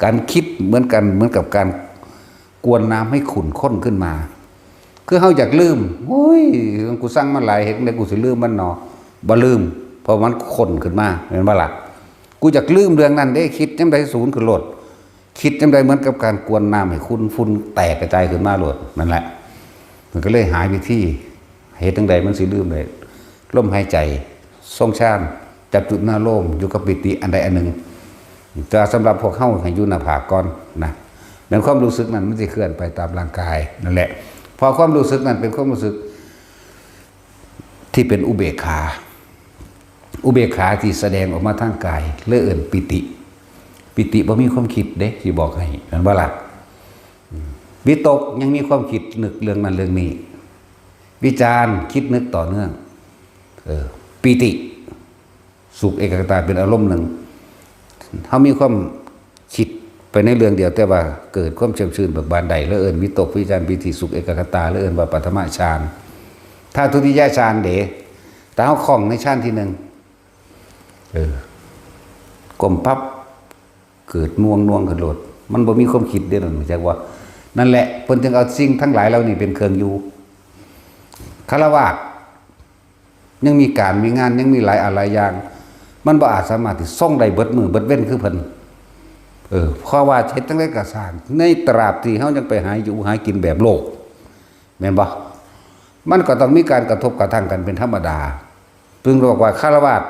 การคิดเหมือนกัน เหมือนกับการกวนน้ำให้ขุ่นข้นขึ้นมา คือเฮาอยากลืม โอ้ย กูสั่งมาหลาย เฮ็ดจั่งใดกูสิลืมมันหนอ บ่ลืม เพราะมันข้นขึ้นมา แม่นบ่ล่ะ กูอยากลืมเรื่องนั้นเด้ คิดจั่งใดสูนขึ้นโลด คิดจั่งใดเหมือนกับการกวนน้ำให้ขุ่น ฝุ่นแตกกระจายขึ้นมาโลด นั่นแหละ มันก็เลยหาวิธี เฮ็ดจั่งใดมันสิลืมได้ ลมหายใจ ทรงฌาน จับจุดนาโลม อยู่กับปีติอันใดอันหนึ่ง แต่สำหรับพวกเฮาให้อยู่หน้าผากก่อนนะ แม่นความรู้สึกนั้นมันสิเคลื่อนไปตามร่างกายนั่นแหละ เพราะความรู้สึกนั้นเป็นความรู้สึกที่เป็นอุเบกขา อุเบกขาที่แสดงออกมาทางกาย เลยเอิ้นปีติ ปีติบ่มีความคิดเด้ สิบอกให้ แม่นบ่ล่ะ อืม วิตกยังมีความคิดนึกเรื่องนั้นเรื่องนี้ วิจารณ์คิดนึกต่อเนื่อง เออ ปีติ สุขเอกคตาเป็นอารมณ์หนึ่ง เฮามีความคิดไปในเรื่องเดียว แต่ว่าเกิดความแจ่มชื่นเบิกบานได้ แล้วเอิ้นวิตกวิจารณ์ปีติสุขเอกคตา แล้วเอิ้นว่าปฐมฌาน ถ้าทุติยฌานเด้ ถ้าเฮาคล่องในฌานที่หนึ่ง เออ ก้มปั๊บ เกิดน่วงน่วงขึ้นโลด มันบ่มีความคิดเด้ นั่นจักว่า นั่นแหละ เพิ่นจึงเอาสิ่งทั้งหลายเหล่านี้เป็นเครื่องอยู่ ฆราวาสถ์ยังมีการมีงาน ยังมีหลายอะหลายอย่าง มันบ่อาจสามารถที่ทรงได้เบิดมื้อเบิดเว็นคือเพิ่น เออ เพราะว่าเฮ็ดจั่งใดก็ซ่าง ในตราบที่เฮายังไปหาอยู่หากินแบบโลก แม่นบ่ มันก็ต้องมีการกระทบกระทั่งกันเป็นธรรมดา เพิ่นบอกว่าฆราวาสถ์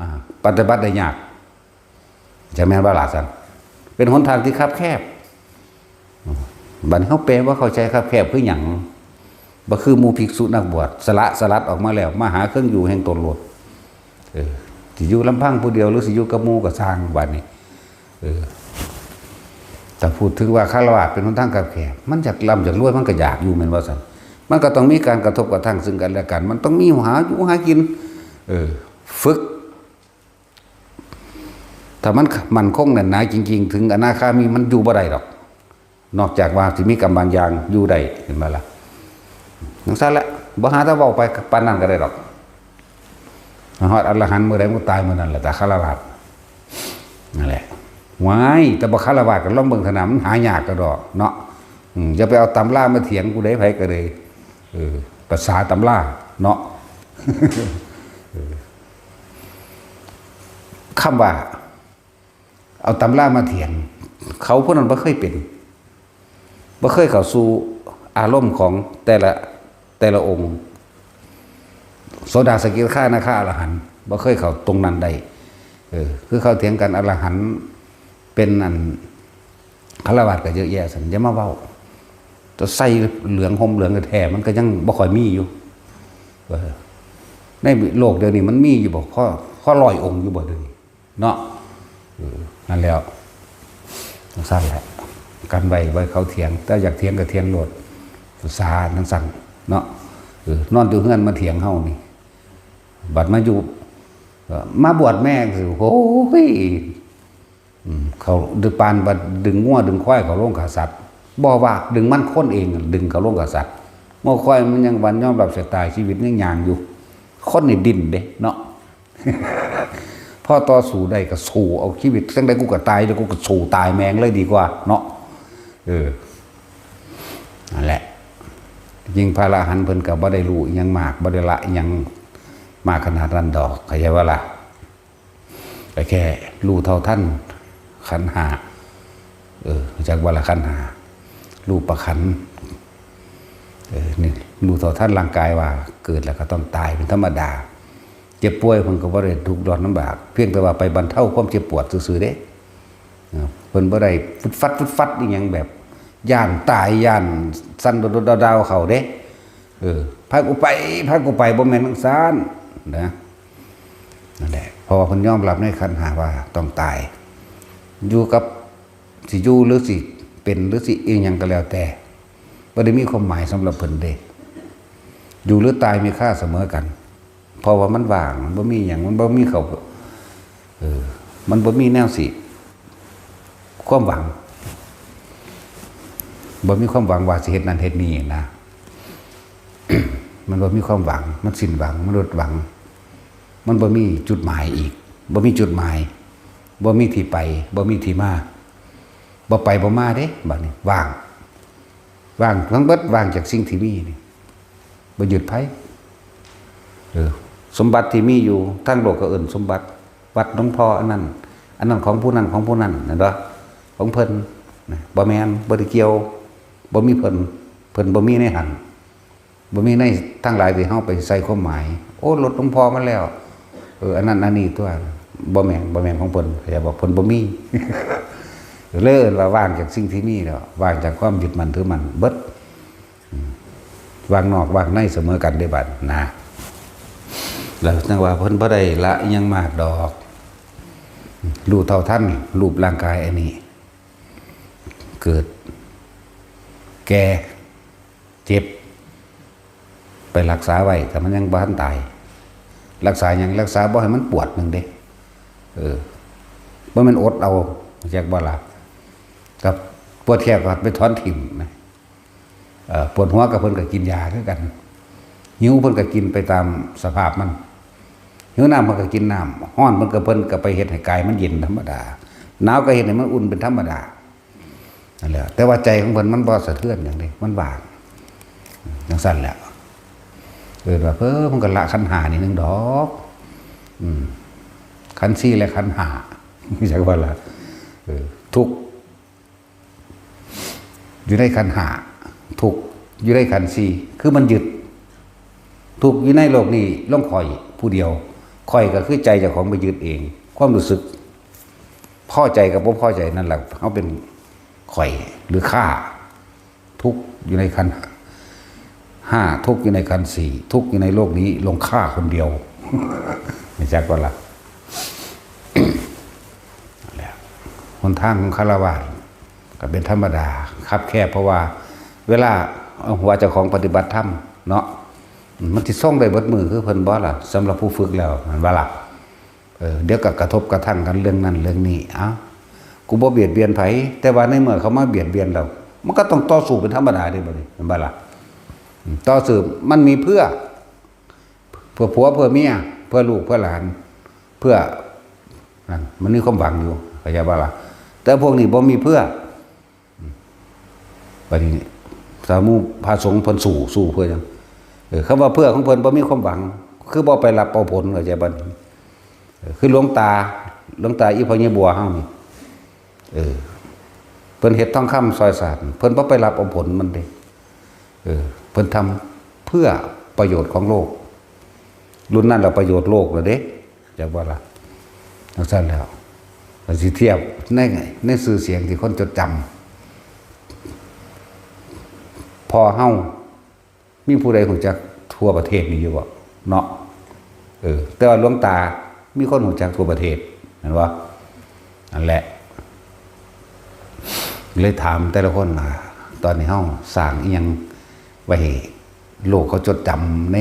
อ่า ปฏิบัติได้ยาก จะแม่นบ่ล่ะซั่น เป็นหนทางที่คับแคบ บัดนี้เฮาแปลว่าเข้าใจคับแคบคือหยัง บ่คือหมู่ภิกษุนักบวช สละสลัดออกมาแล้ว มาหาเครื่องอยู่แห่งตนโลด เออ สิอยู่ลำพังผู้เดียวหรือสิอยู่กับหมู่ก็ซ่างบัดนี้ เออ แต่พูดถึงว่าฆราวาสถ์เป็นหนทางคับแคบ มันอยากร่ำอยากรวยมันก็อยากอยู่แม่นบ่ซั่น มันก็ต้องมีการกระทบกระทั่งซึ่งกันและกัน มันต้องมีหาอยู่หากิน เออ ฝึก ถ้ามันมั่นคงแน่นหนาจริงๆ ถึงอนาคามีมันอยู่บ่ได้ดอก นอกจากว่าสิมีกรรมบางอย่างอยู่ได้ เห็นบ่ล่ะ จั่งซั่นแหละ บ่หาแต่เว้าไปปานนั้นก็ได้ดอก ฮอดอรหันต์มื้อใดมันก็ตายมื้อนั้นแหละ แต่ฆราวาสถ์ นั่นแหละ ว้าย แต่บ่ฆราวาสถ์ก็ลองเบิ่งเถาะนะ มันหายากกะดอกเนาะ อืม อย่าไปเอาตำรามาเถียงกูเด้ ไผก็เลย เออ ภาษาตำราเนาะ เออ คำว่า เอาตำรามาเถียง เขาผู้นั้นบ่เคยเป็น บ่เคยเข้าสู่อารมณ์ของแต่ละ แต่ละองค์ โสดา สกิทาคา อนาคา อรหันต์ บ่เคยเข้าตรงนั้นได้ เออ คือเขาเถียงกัน อรหันต์เป็นอัน ฆราวาสถ์ก็เยอะแยะซั่น อย่ามาเว้า แต่ใส่เหลืองห่มเหลืองแท้ๆ มันก็ยังบ่ค่อยมีอยู่ เออ ในโลกเดี๋ยวนี้มันมีอยู่บ่ พอ พอร้อยองค์อยู่บ่เดี๋ยวนี้ เนาะ เออ นั่นแหล้ว จั่งซั่นแหละ กันไว้ ไว้เขาเถียง แต่อยากเถียงก็เถียงโลด ภาษาจั่งซั่นเนาะ เออ นอนอยู่เฮือนมาเถียงเฮานี่ บัดมาอยู่ เอ่อ มาบวชแม่งสิ โอ้ย อืม เขาดึงปานว่าดึงงัวดึงควายเข้าโรงฆ่าสัตว์ บ่ว่าดึงมันคนเองดึงเข้าโรงฆ่าสัตว์ งัวควายมันยังวันยอมรับชะตาชีวิตยังย่างอยู่ คนนี่ดิ้นเด้เนาะ พอต่อสู้ได้ก็สู้เอาชีวิต จั่งใดกูก็ตาย แล้วกูก็สู้ตายแม่งเลยดีกว่าเนาะ เออ นั่นแหละ ยิ่งพระอรหันต์เพิ่นก็บ่ได้รู้อิหยังมาก บ่ได้ละอิหยังมากขนาดนั้นดอก เข้าใจบ่ล่ะ ก็แค่รู้เท่าทันขันธ์ห้า เออ รู้จักบ่ล่ะขันธ์ห้า รูปขันธ์ เออ นี่รู้เท่าทันร่างกายว่าเกิดแล้วก็ต้องตายเป็นธรรมดา เจ็บป่วยเพิ่นก็บ่ได้ทุกข์ร้อนลำบาก เพียงแต่ว่าไปบรรเทาความเจ็บปวดซื่อๆเด้ เออ เพิ่นบ่ได้ฟึดฟัดฟึดฟัดอิหยังแบบ ย้านตาย ย้านสั่นโดดๆดาวๆเข้าเด้ เออ พากูไป พากูไป บ่แม่นจั่งซั้นนะ นั่นแหละ เพราะว่าเพิ่นยอมรับในขันธ์ห้าว่าต้องตาย อยู่กับสิอยู่หรือสิเป็นหรือสิอิหยังก็แล้วแต่ บ่ได้มีความหมายสำหรับเพิ่นเด้ อยู่หรือตายมีค่าเสมอกัน เพราะว่ามันว่าง มันบ่มีหยัง มันบ่มีเขา เออ มันบ่มีแนวสิ ความหวัง บ่มีความหวังว่าสิเฮ็ดนั่นเฮ็ดนี่นะ มันบ่มีความหวัง มันสิ้นหวัง มันหมดหวัง มันบ่มีจุดหมายอีก บ่มีจุดหมาย บ่มีที่ไป บ่มีที่มา บ่ไปบ่มาเด้ บัดนี้ว่าง ว่างทั้งเบิด ว่างจากสิ่งที่มีนี่ บ่ยึดไผ เออ สมบัติที่มีอยู่ ทางโลกก็เอิ้นสมบัติ วัดหลวงพ่ออันนั้น อันนั้นของผู้นั้น ของผู้นั้น นั่นบ่ ของเพิ่น นะ บ่แม่น บ่ได้เกี่ยว บ่มีเพิ่น เพิ่นบ่มีในหั้น บ่มีในทั้งหลายที่เฮาไปใส่ความหมาย โอ้ รถหลวงพ่อมาแล้ว เออ อันนั้นอันนี้ตัว บ่แม่น บ่แม่นของเพิ่น เขาจะบอกเพิ่นบ่มี เลยเอิ้นว่าว่างจากสิ่งที่มีแล้ว ว่างจากความยึดมั่นถือมั่นเบิด อืม ว่างนอกว่างในเสมอกันได้บัดนะ แล้วจั่งว่าเพิ่นบ่ได้ละอิหยังมากดอก รู้เท่าทันรูปร่างกายอันนี้ เกิด แก่ เจ็บ ไปรักษาไว้ ถ้ามันยังบ่ทันตาย รักษาหยัง รักษาบ่ให้มันปวดหนึ่งเด้ เออ บ่แม่นอดเอา จักบ่ล่ะ กับปวดแข้งก็ไปถอนถิ่มนะ เอ่อ ปวดหัวก็เพิ่นก็กินยาคือกัน หิวเพิ่นก็กินไปตามสภาพมัน หิวน้ำเพิ่นก็กินน้ำ ร้อนเพิ่นก็ เพิ่นก็ไปเฮ็ดให้กายมันเย็นธรรมดา หนาวก็เฮ็ดให้มันอุ่นเป็นธรรมดา นั่นแหละ แต่ว่าใจของเพิ่นมันบ่สะเทือนหยังเด้ มันว่าง จั่งซั้นแหละ เอิ้นว่า เออ มันก็ละขันธ์ห้านี่หนึ่งดอก อืม ขันธ์สี่และขันธ์ห้า จักว่าละ เออ ทุกข์ อยู่ในขันธ์ห้า ทุกข์อยู่ในขันธ์สี่ คือมันยึด ทุกข์อยู่ในโลกนี้ลงข้อยผู้เดียว ข้อยก็คือใจเจ้าของไปยึดเอง ความรู้สึก พอใจกับบ่พอใจนั่นแหละ เฮาเป็นข้อยหรือข้า ทุกข์อยู่ในขันธ์ห้า ทุกข์อยู่ในขันธ์สี่ ทุกข์อยู่ในโลกนี้ลงข้าคนเดียว รู้จักบ่ล่ะ นั่นแหละ หนทางของฆราวาสก็เป็นธรรมดา คับแคบ เพราะว่าเวลาเอาหัวเจ้าของปฏิบัติธรรมเนาะ มันสิส่งได้เบิดมื้อคือเพิ่นบ่ล่ะ สำหรับผู้ฝึกแล้ว แม่นบ่ล่ะ เออ เดี๋ยวก็กระทบกระทั่งกันเรื่องนั้นเรื่องนี้ เอ้า กูบ่เบียดเบียนไผ แต่ว่าในเมื่อเขามาเบียดเบียนเรา มันก็ต้องต่อสู้เป็นธรรมดาเด้บัดนี้ แม่นบ่ล่ะ อืม ต่อสู้มันมีเพื่อ เพื่อผัว เพื่อเมีย เพื่อลูก เพื่อหลาน เพื่อ นั่น มันมีความหวังอยู่ เข้าใจบ่ล่ะ แต่พวกนี้บ่มีเพื่อ บัดนี้ สามูพระสงฆ์เพิ่นสู้ สู้เพื่อหยัง เออ คำว่าเพื่อของเพิ่นบ่มีความหวัง คือบ่ไปรับเอาผล เข้าใจบ่ เออ คือหลวงตา หลวงตาอีพ่อใหญ่บัวเฮานี่ เออ เพิ่นเฮ็ดทองคำซอยสาด เพิ่นบ่ไปรับเอาผลมันเด้ เออ เพิ่นทำเพื่อประโยชน์ของโลก รุ่นนั้นละประโยชน์โลกแล้วเด้ จักบ่ล่ะ จั่งซั้นแล้ว ก็สิเทียบใน ในชื่อเสียงที่คนจดจำ พ่อเฮา มีผู้ใดรู้จักทั่วประเทศนี้อยู่บ่ เนาะ เออ แต่ว่าหลวงตามีคนรู้จักทั่วประเทศ แม่นบ่ นั่นแหละ เลยถามแต่ละคนว่า ตอนนี้เฮาสร้างอิหยังไว้ให้โลกเขาจดจำ ใน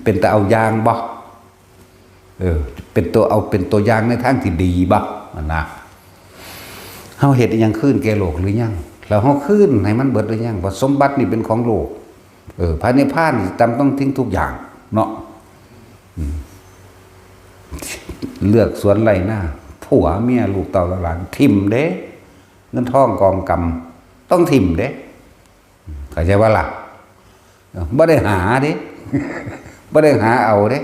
เป็นตาเอาอย่างบ่ เออ เป็นตัว เอาเป็นตัวอย่างในทางที่ดีบ่ นั่นนะ เฮาเฮ็ดอิหยังคืนแก่โลกหรือยัง แล้วเฮาคืนให้มันเบิดหรือยัง ว่าสมบัตินี่เป็นของโลก เออ พระนิพพานนี่จำต้องทิ้งทุกอย่าง เนาะ อืม เลือกสวนไร่นา ผัวเมียลูกเต้าหลาน ถิ่มเด้ เงินทองกองกำ ต้องถิ่มเด้ เข้าใจบ่ล่ะ บ่ได้หาเด้ บ่ได้หาเอาเด้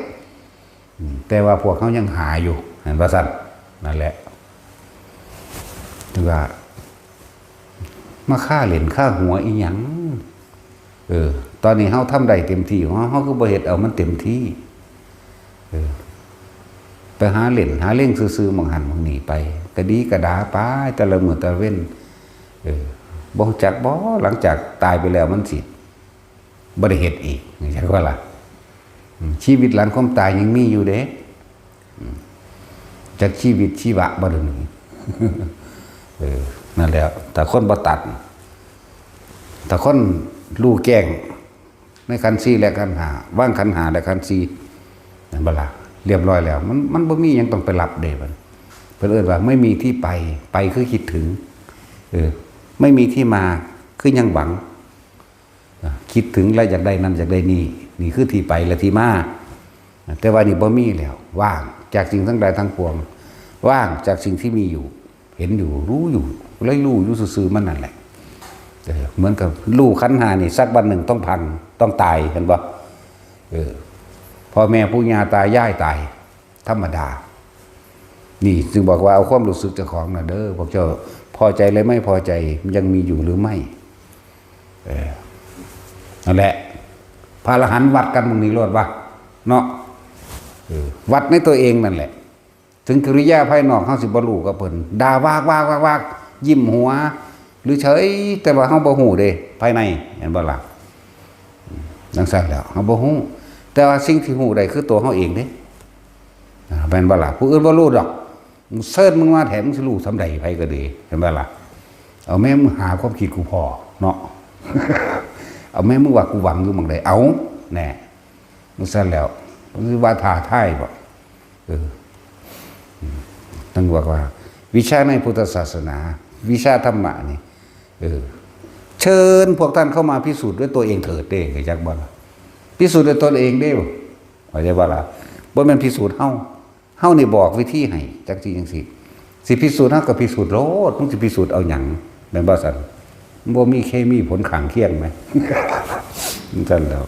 อืม แต่ว่าพวกเขายังหาอยู่ เห็นบ่ซั่น นั่นแหละ ถือว่า มาฆ่าเล่นฆ่าหัวอีหยัง เออ ตอนนี้เฮาทำได้เต็มที่ของเฮา เฮาคือบ่เฮ็ดเอามันเต็มที่ เออ ไปหาเล่นหาเล่งซื่อๆ หม่องหั้นหม่องนี่ไป กะดีกะดาไป แต่ละมื้อแต่ละเว็น เออ บ่รู้จักบ่ หลังจากตายไปแล้วมันสิบ่ได้เฮ็ดอีก จักว่าล่ะ อืม ชีวิตหลังความตายยังมีอยู่เด้ อืม จักชีวิตชีวะบ่เดี๋ยวนี้ เออ นั่นแหละ ถ้าคนบ่ตัด ถ้าคนรู้แจ้งในขันธ์สี่และขันธ์ห้า วางขันธ์ห้าและขันธ์สี่ นั่นบ่ล่ะ เรียบร้อยแล้ว มัน มันบ่มีหยังต้องไปรับเด้บัด เพิ่นเอิ้นว่าไม่มีที่ไป ไปคือคิดถึง เออ ไม่มีที่มา คือยังหวัง อ่ะ คิดถึงและอยากได้นั่นอยากได้นี่ นี่คือที่ไปและที่มา แต่ว่านี่บ่มีแล้ว ว่างจากสิ่งทั้งหลายทั้งปวง ว่างจากสิ่งที่มีอยู่ เห็นอยู่ รู้อยู่ เลยรู้อยู่ซื่อๆมันนั่นแหละ เออ เหมือนกับรู้ขันธ์ห้านี่ สักวันหนึ่งต้องพัง ต้องตาย เห็นบ่ เออ พ่อแม่ปู่ย่าตายายตาย ธรรมดา นี่จึงบอกว่าเอาความรู้สึกเจ้าของนะเด้อ พวกเจ้าพอใจหรือไม่พอใจ มันยังมีอยู่หรือไม่ เออ นั่นแหละ พระอรหันต์วัดกันหม่องนี้โลดวะ เนาะ เออ วัดในตัวเองนั่นแหละ ถึงกิริยาภายนอกเฮาสิบ่รู้กับเพิ่น ด่าวากวากวากวาก ยิ้มหัว หรือเฉย แต่ว่าเฮาบ่รู้เด้ ภายใน เห็นบ่ล่ะ จั่งซั้นแหล้ว เฮาบ่รู้ แต่ว่าสิ่งที่รู้ได้คือตัวเฮาเองเด้ อ่า แม่นบ่ล่ะ ผู้อื่นบ่รู้ดอก มึงเซิ้นมึงมาแท้ มึงสิรู้ส่ำใด ไผก็ดี เห็นบ่ล่ะ เอาแม่มึงหาความคิดกูพ้อเนาะ เอาแม่มึงว่ากูหวังอยู่หม่องใด เอา แน่ จั่งซั้นแหล้ว มึงสิว่าท้าทายบ่ เออ อืม นั่นบอกว่า วิชาในพุทธศาสนา วิชาธรรมะนี่ เออ เชิญพวกท่านเข้ามาพิสูจน์ด้วยตัวเองเถิดเด้ เข้าใจบ่ล่ะ พิสูจน์ด้วยตนเองเด้ เข้าใจบ่ล่ะ บ่แม่นพิสูจน์เฮา เฮานี่บอกวิธีให้ จั่งซี้จั่งซี้ สิพิสูจน์เฮาก็พิสูจน์โลด มึงสิพิสูจน์เอาหยัง แม่นบ่ซั่น บ่มีเคมีผลข้างเคียงไหม จั่งซั้นแหล้ว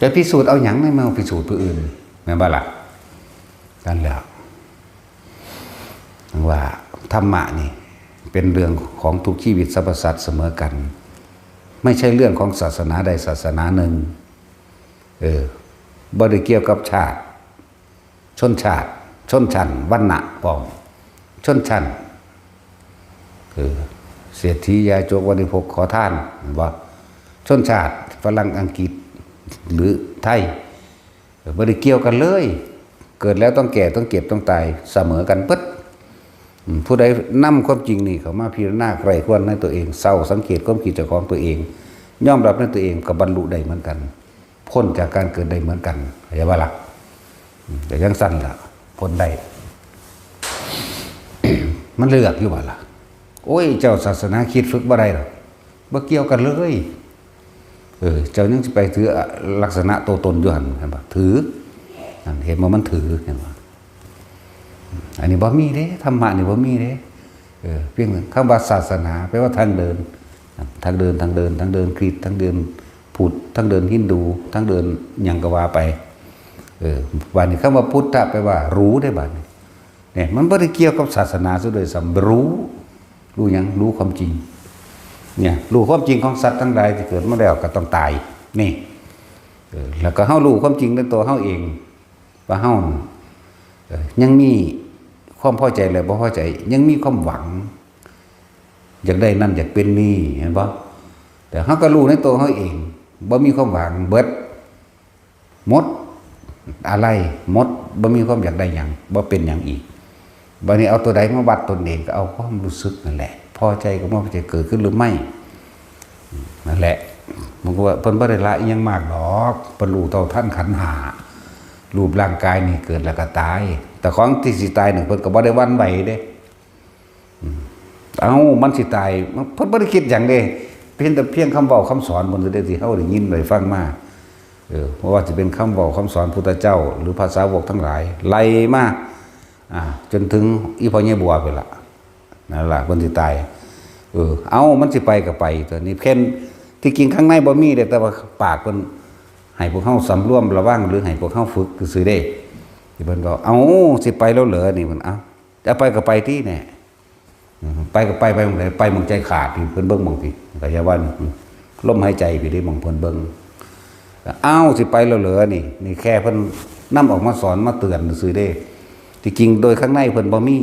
จะพิสูจน์เอาหยัง ในเมื่อพิสูจน์ผู้อื่น แม่นบ่ล่ะ จั่งซั้นแหล้ว ว่าธรรมะนี่เป็นเรื่องของทุกชีวิตสรรพสัตว์เสมอกัน ไม่ใช่เรื่องของศาสนาใดศาสนาหนึ่ง เออ บ่ได้เกี่ยวกับชาติ ชนชาติ ชนชั้น วรรณะพร้อม ชนชั้น เออ เศรษฐียาจก วณิพก ขอทาน เห็นบ่ ชนชาติฝรั่งอังกฤษ หรือไทย เออ บ่ได้เกี่ยวกันเลย เกิดแล้วต้องแก่ ต้องเจ็บ ต้องตาย เสมอกันเบิด อืม ผู้ใดนำความจริงนี่เข้ามาพิจารณาใคร่ครวญในตัวเอง เศร้าสังเกตความคิดเจ้าของตัวเอง ยอมรับในตัวเอง ก็บรรลุได้เหมือนกัน พ้นจากการเกิดได้เหมือนกัน เข้าใจบ่ล่ะ อืม แต่จั่งซั้นล่ะ พ้นได้ มันเลือกอยู่บ่ล่ะ โอ้ย เจ้าศาสนาคริสต์ฝึกบ่ได้ดอก บ่เกี่ยวกันเลย เออ เจ้ายังสิไปถือลักษณะตัวตนอยู่หั่น เห็นบ่ ถือ นั่น เห็นบ่ มันถือ เห็นบ่ อันนี้บ่มีเด้ ธรรมะนี่บ่มีเด้ เออ เพียงคำว่าศาสนา แปลว่าทางเดิน ทางเดิน ทางเดิน ทางเดินคริสต์ ทางเดินพุทธ ทางเดินฮินดู ทางเดินหยังก็ว่าไป เออ บัดนี้คำว่าพุทธะ แปลว่ารู้เด้บัดนี้ เนี่ย มันบ่ได้เกี่ยวกับศาสนาซะด้วยซ้ำ รู้ รู้หยัง รู้ความจริง เนี่ย รู้ความจริงของสัตว์ทั้งหลายที่เกิดมาแล้วก็ต้องตาย นี่ เออ แล้วก็เฮารู้ความจริงในตัวเฮาเอง ว่าเฮา เออ ยังมีความพอใจและบ่พอใจ ยังมีความหวัง อยากได้นั่นอยากเป็นนี่ เห็นบ่ แต่เฮาก็รู้ในตัวเฮาเอง บ่มีความหวัง เบิด หมด อะไร หมด บ่มีความอยากได้หยัง บ่เป็นหยังอีก บัดนี้เอาตัวใดมาวัดตนเอง ก็เอาความรู้สึกนั่นแหละ พอใจกับบ่พอใจเกิดขึ้นหรือไม่ นั่นแหละ มันก็ว่าเพิ่นบ่ได้ละอิหยังมากดอก เพิ่นรู้เท่าทันขันธ์ห้า รูปร่างกายนี่เกิดแล้วก็ตาย แต่ของที่สิตายนี่เพิ่นก็บ่ได้หวั่นไหวเด้ อืม เอ้า มันสิตาย มัน เพิ่นบ่ได้คิดหยังเด้ เพียงแต่เพียงคำเว้าคำสอนเพิ่นเด้ ที่เฮาได้ยินได้ฟังมา เออ เพราะว่าสิเป็นคำเว้าคำสอนพุทธเจ้า หรือพระสาวกทั้งหลาย ไล่มา อ่า จนถึงอีพ่อใหญ่บัวพู้นล่ะ นั่นล่ะ เพิ่นสิตาย เออ เอ้า มันสิไปก็ไป ตัวนี้เพิ่น ที่จริงข้างในบ่มีเด้ แต่ว่าปากเพิ่นให้พวกเฮาสำรวมระวัง หรือให้พวกเฮาฝึกซื่อๆเด้ ที่เพิ่นก็ เอ้า สิไปแล้วเหรอ นี่เพิ่น เอ้า จะไปก็ไปติแหน่ อืม ไปก็ไป ไปหม่องใด ไปหม่องใจขาด ที่เพิ่นเบิ่งหม่องพี้ ก็อย่าว่า อืม ลมหายใจพี้เด้ หม่องเพิ่นเบิ่ง อ้าว สิไปแล้วเหรอ นี่ นี่แค่เพิ่นนำออกมาสอนมาเตือนซื่อๆเด้ ที่จริงโดยข้างในเพิ่นบ่มี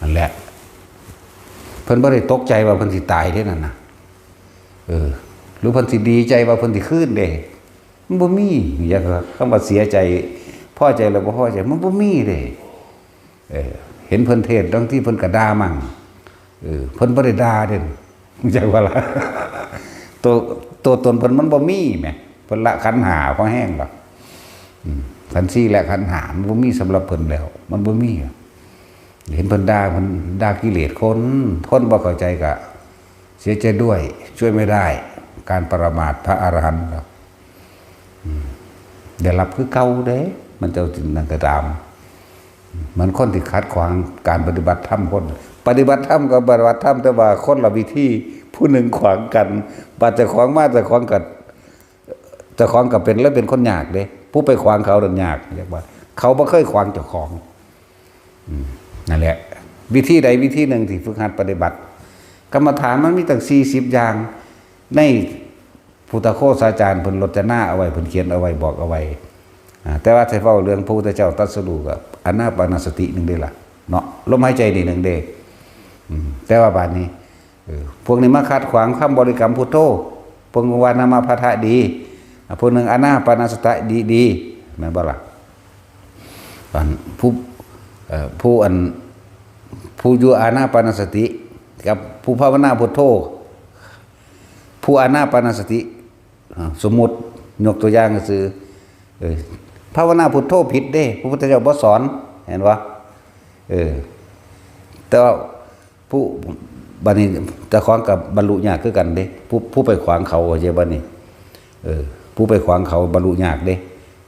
นั่นแหละ เพิ่นบ่ได้ตกใจว่าเพิ่นสิตายเด้นั่นน่ะ เออ หรือเพิ่นสิดีใจว่าเพิ่นสิคืนเด้ มันบ่มี อย่างคำว่าเสียใจ พอใจแล้วบ่พอใจ มันบ่มีเด้ เออ เห็นเพิ่นเทศน์ บางทีเพิ่นก็ด่ามั่ง เออ เพิ่นบ่ได้ด่าเด้ จักว่าล่ะ ตัว ตัวตนเพิ่นมันบ่มีแหม เพิ่นละขันธ์ห้าพอแฮงดอก อืม ขันธ์สี่และขันธ์ห้ามันบ่มีสำหรับเพิ่นแล้ว มันบ่มี เห็นเพิ่นด่า เพิ่นด่ากิเลสคน คนบ่เข้าใจก็เสียใจด้วย ช่วยไม่ได้ การประมาทพระอรหันต์ อืม ได้รับคือเก่าเด้ มันเจ้านั่นก็ตาม เหมือนคนที่ขัดขวางการปฏิบัติธรรมคน ปฏิบัติธรรมกับปฏิบัติธรรม แต่ว่าคนละวิธี ผู้หนึ่งขวางกัน บาดเจ้าของมา เจ้าของกับ เจ้าของก็เป็น แล้วเป็นคนยากเด้ ผู้ไปขวางเขานั่นยาก เรียกว่า เขาบ่เคยขวางเจ้าของ อืม นั่นแหละ วิธีใดวิธีหนึ่งที่ฝึกหัดปฏิบัติ กรรมฐานมันมีตั้งสี่สิบอย่าง ในพุทธโฆษาจารย์เพิ่นรจนาเอาไว้ เพิ่นเขียนเอาไว้ บอกเอาไว้ อ่า แต่ว่าถ้าเว้าเรื่องพระพุทธเจ้าตรัสรู้ก็อานาปานสติหนึ่งเด้ล่ะ เนาะ ลมหายใจนี่หนึ่งเด้ อืม แต่ว่าบาดนี้ เออ พวกนี้มาขัดขวางคำบริกรรมพุทโธ พวกว่านามาพัทธะดี อ่ะ พวกหนึ่งอานาปานสติดี ดี แม่นบ่ล่ะ อันผู้ เอ่อ ผู้อัน ผู้อยู่อานาปานสติ กับผู้ภาวนาพุทโธ ผู้อานาปานสติ อ่า สมมุติยกตัวอย่างก็คือ เออ ภาวนาพุทโธผิดเด้ พระพุทธเจ้าบ่สอน เห็นบ่ เออ แต่ว่าผู้ บัดนี้เจ้าของก็บรรลุยากคือกันเด้ ผู้ ผู้ไปขวางเขา เข้าใจบ่นี่ เออ ผู้ไปขวางเขาบรรลุยากเด้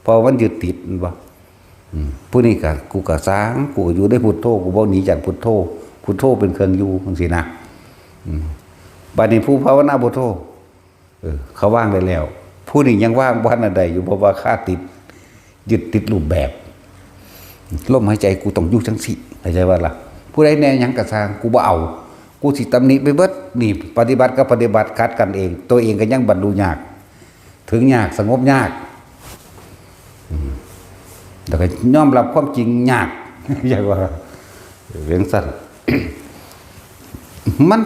เพราะว่ามันยึดติด แม่นบ่ อืม ผู้นี้ก็ กูก็สร้าง กูก็อยู่ในพุทโธ กูบ่หนีจากพุทโธ พุทโธเป็นเครื่องอยู่ จังซี้นะ อืม บัดนี้ผู้ภาวนาพุทโธ เออ เขาวางได้แล้ว ผู้นี้ยังวางบ่ทันได้อยู่ เพราะว่าคาติด ยึดติดรูปแบบ ลมหายใจกูต้องอยู่จังซี้ เข้าใจบ่ล่ะ ผู้ใดแน่หยังก็ซ่าง กูบ่เอา กูสิตำหนิไปเบิด นี่ปฏิบัติกับปฏิบัติขัดกันเอง ตัวเองก็ยังบรรลุยาก ถึงยาก สงบยาก อืม แล้วก็ยอมรับความจริงยาก อยากว่า เรื่องสั้น มัน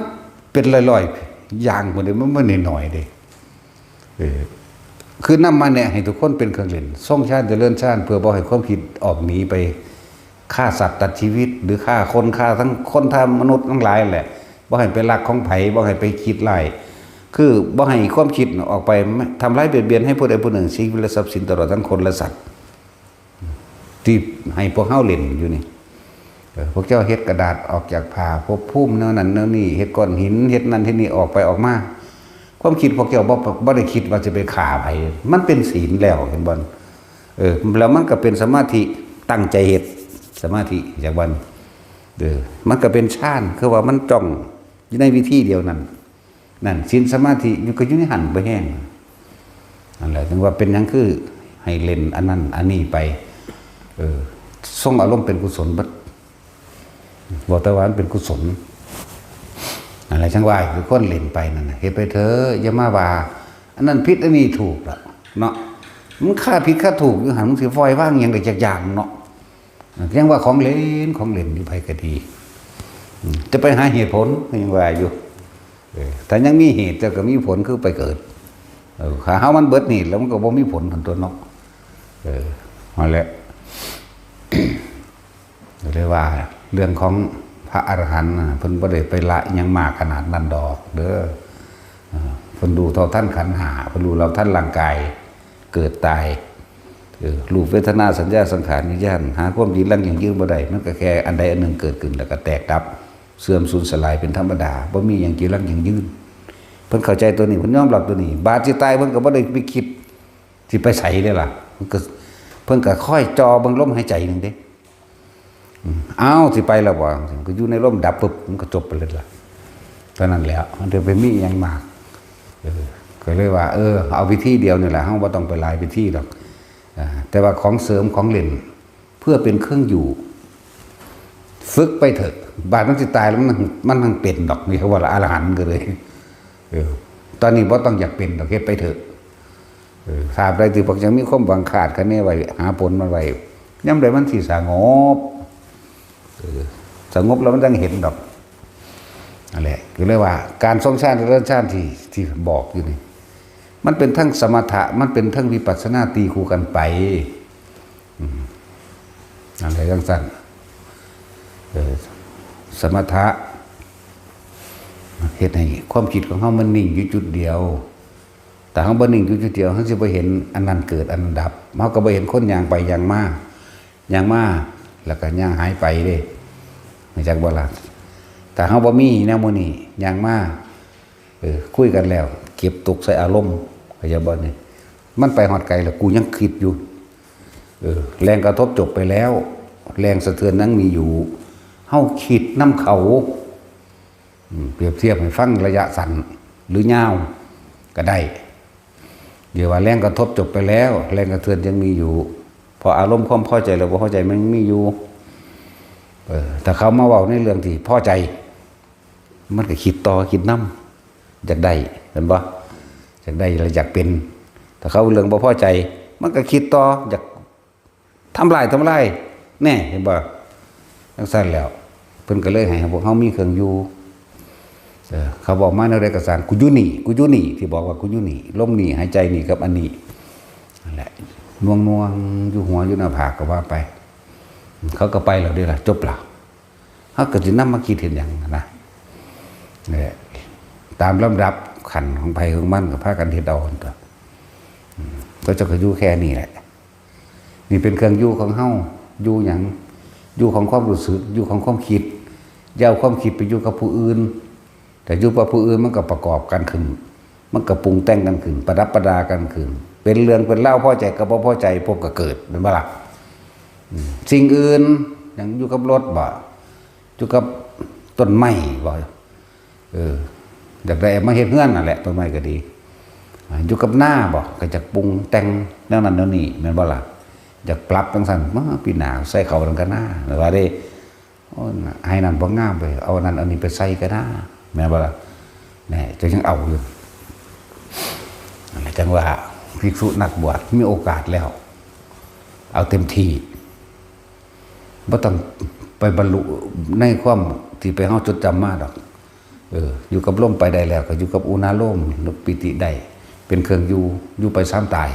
เป็นร้อยๆอย่าง บ่ได้ มันบ่น้อยๆเด้ เออ คือนำมาแนะให้ทุกคนเป็นเครื่องเล่น ทรงฌานเจริญฌาน เพื่อบ่ให้ความคิดออกหนีไปฆ่าสัตว์ตัดชีวิต หรือฆ่าคน ฆ่าทั้งคนทั้งมนุษย์ทั้งหลายแหละ บ่ให้ไปลักของไผ บ่ให้ไปคิดร้าย คือบ่ให้ความคิดออกไปทำร้ายเบียดเบียนให้ผู้ใดผู้หนึ่ง ชีวิตและทรัพย์สิน ตลอดทั้งคนและสัตว์ ที่ให้พวกเฮาเล่นอยู่นี่ เออ พวกเจ้าเฮ็ดกระดาษออกจากผ้า ภพภูมิแนวนั้นแนวนี้ เฮ็ดก้อนหิน เฮ็ดนั่นเฮ็ดนี่ ออกไปออกมา ความคิดพวกเจ้าบ่ บ่ได้คิดว่าสิไปฆ่าไผ มันเป็นศีลแล้ว เห็นบ่ เออ แล้วมันก็เป็นสมาธิ ตั้งใจเฮ็ด สมาธิ จากวัน เออ มันก็เป็นฌาน คือว่ามันจ้องอยู่ในวิธีเดียวนั้น นั่น ศีลสมาธิอยู่ ก็อยู่ในหั่นบ่แห้ง นั่นแหละ ถึงว่าเป็นหยังคือให้เล่นอันนั้นอันนี้ไป เออ ทรงอารมณ์เป็นกุศลเบิด บอกแต่ว่ามันเป็นกุศล นั่นแหละ จังว่าคือคนเล่นไปนั่นน่ะ เฮ็ดไปเถอะ อย่ามาว่า อันนั้นผิด อันนี้ถูกล่ะ เนาะ มันค่าผิดค่าถูกอยู่หั่น มึงสิฟอยว่างหยังได้จักอย่างเนาะ ยังว่าของเล่น ของเล่นอยู่ ไผก็ดี อืม จะไปหาเหตุผล ยังว่าอยู่ เออ ถ้ายังมีเหตุ เจ้าก็มีผล คือไปเกิด เออ ถ้าเฮามันเบิดเหตุแล้ว มันก็บ่มีผลหั่นตั๊วเนาะ เออ นั่นแหละ เรียกว่าเรื่องของพระอรหันต์น่ะ เพิ่นบ่ได้ไปละอิหยังมากขนาดนั้นดอกเด้อ เออ เพิ่นรู้เท่าทันขันธ์ห้า เพิ่นรู้เท่าทันร่างกายเกิดตาย เออ รูป เวทนา สัญญา สังขาร วิญญาณ หาความจีรังยั่งยืนบ่ได้ มันก็แค่อันใดอันหนึ่งเกิดขึ้นแล้วก็แตกดับ เสื่อมสูญสลายเป็นธรรมดา บ่มีหยังจีรังยั่งยืน เพิ่นเข้าใจตัวนี้ เพิ่นยอมรับตัวนี้ บาดสิตายเพิ่นก็บ่ได้ไปคิดสิไปไสเด้ล่ะ เพิ่นก็ เพิ่นก็คอยจ่อเบิ่งลมหายใจหนึ่งเด้ อืม อ้าว สิไปแล้วบ่ ก็อยู่ในลมดับปุ๊บ มันก็จบไปเลยล่ะ เท่านั้นแหละ มันจะไปมีอิหยังมาก เออ ก็เลยว่า เออ เอาวิธีเดียวนี่แหละ เฮาบ่ต้องไปหลายวิธีดอก อ่า แต่ว่าของเสริมของเล่น เพื่อเป็นเครื่องอยู่ ฝึกไปเถอะ บาดมันสิตายแล้ว มัน มันทั้งเป็นดอก นี่เขาว่าละอรหันต์ก็เลย เออ ตอนนี้บ่ต้องอยากเป็นดอก เฮ็ดไปเถอะ เออ ตราบใดที่พวกยังมีความหวังคาดคะเนไว้ หาผลมันไว้ ยามใดมันสิสงบ เออ สงบแล้วมันจั่งเห็นดอก นั่นแหละ ก็เลยว่า การทรงฌานเจริญฌานที่ ที่บอกอยู่นี่ มันเป็นทั้งสมถะ มันเป็นทั้งวิปัสสนา ตีคู่กันไป อืม นั่นแหละ จั่งซั่น เออ สมถะ เฮ็ดให้ความคิดของเฮามันนิ่งอยู่จุดเดียว ถ้าเฮาบ่นิ่งอยู่จุดเดียว เฮาสิบ่เห็นอันนั้นเกิดอันนั้นดับ เฮาก็บ่เห็นคนย่างไปย่างมา ย่างมา แล้วก็ย่างหายไปเด้ รู้จักบ่ล่ะ ถ้าเฮาบ่มีแนวหมู่นี้ ย่างมา เออ คุยกันแล้ว เก็บตกใส่อารมณ์ เข้าใจบ่นี่ มันไปฮอดไกลแล้ว กูยังคิดอยู่ เออ แรงกระทบจบไปแล้ว แรงสะเทือนยังมีอยู่ เฮาคิดนำเขา อืม เปรียบเทียบให้ฟังระยะสั้นหรือยาวก็ได้ เรียกว่าแรงกระทบจบไปแล้ว แรงกระเทือนยังมีอยู่ เพราะอารมณ์ความพอใจและบ่พอใจมันยังมีอยู่ เออ ถ้าเขามาเว้าในเรื่องที่พอใจ มันก็คิดต่อคิดนำ อยากได้ แม่นบ่ อยากได้และอยากเป็น ถ้าเขาเรื่องบ่พอใจ มันก็คิดต่อ อยากทำลาย ทำลาย แน่ เห็นบ่ จั่งซั้นแล้ว เพิ่นก็เลยให้พวกเฮามีเครื่องอยู่ เออ เขาบอกมาแนวใดก็ซ่าง กูอยู่นี่ กูอยู่นี่ ที่บอกว่ากูอยู่นี่ ลมนี่ หายใจนี่กับอันนี้ นั่นแหละ หน่วงๆ อยู่หัว อยู่หน้าผากก็ว่าไป เขาก็ไปแล้วเด้ล่ะ จบละ เฮาก็สินำมาคิดเฮ็ดหยังนะ นี่แหละ ตามลำดับขั้นของไผของมันก็พากันเฮ็ดเอาหั่นตั่ว อืม ก็เจ้าก็อยู่แค่นี้แหละ นี่เป็นเครื่องอยู่ของเฮา อยู่หยัง อยู่ของความรู้สึก อยู่ของความคิด อย่าเอาความคิดไปอยู่กับผู้อื่น แต่อยู่กับผู้อื่นมันก็ประกอบกันขึ้น มันก็ปรุงแต่งกันขึ้น ประดับประดากันขึ้น เป็นเรื่องเป็นราว พอใจกับบ่พอใจ ภพก็เกิด แม่นบ่ล่ะ อืม สิ่งอื่น อย่างอยู่กับรถบ่ อยู่กับต้นไม้บ่ เออ อยากได้มาเฮ็ดเฮือนนั่นแหละ ต้นไม้ก็ดี อ่า อยู่กับนาบ่ ก็อยากปรุงแต่งแนวนั้นแนวนี้ แม่นบ่ล่ะ อยากปรับจั่งซั้น มาปีหน้าใส่เข้านั่นก็นา หรือว่าเด้ โอ้ย ไฮ่นั่นบ่งามเว้ย เอาอันนั้นเอานี่ไปใส่ก็นา แม่นบ่ล่ะ แน่ เจ้ายังเอาอยู่ นั่นแหละ จั่งว่าภิกษุนักบวชมีโอกาสแล้ว เอาเต็มที่ บ่ต้องไปบรรลุในความที่ไปเฮาจดจำมาดอก เออ อยู่กับลมไปได้แล้ว ก็อยู่กับอุณาโลม หรือปีติได้ เป็นเครื่องอยู่ อยู่ไปซามตาย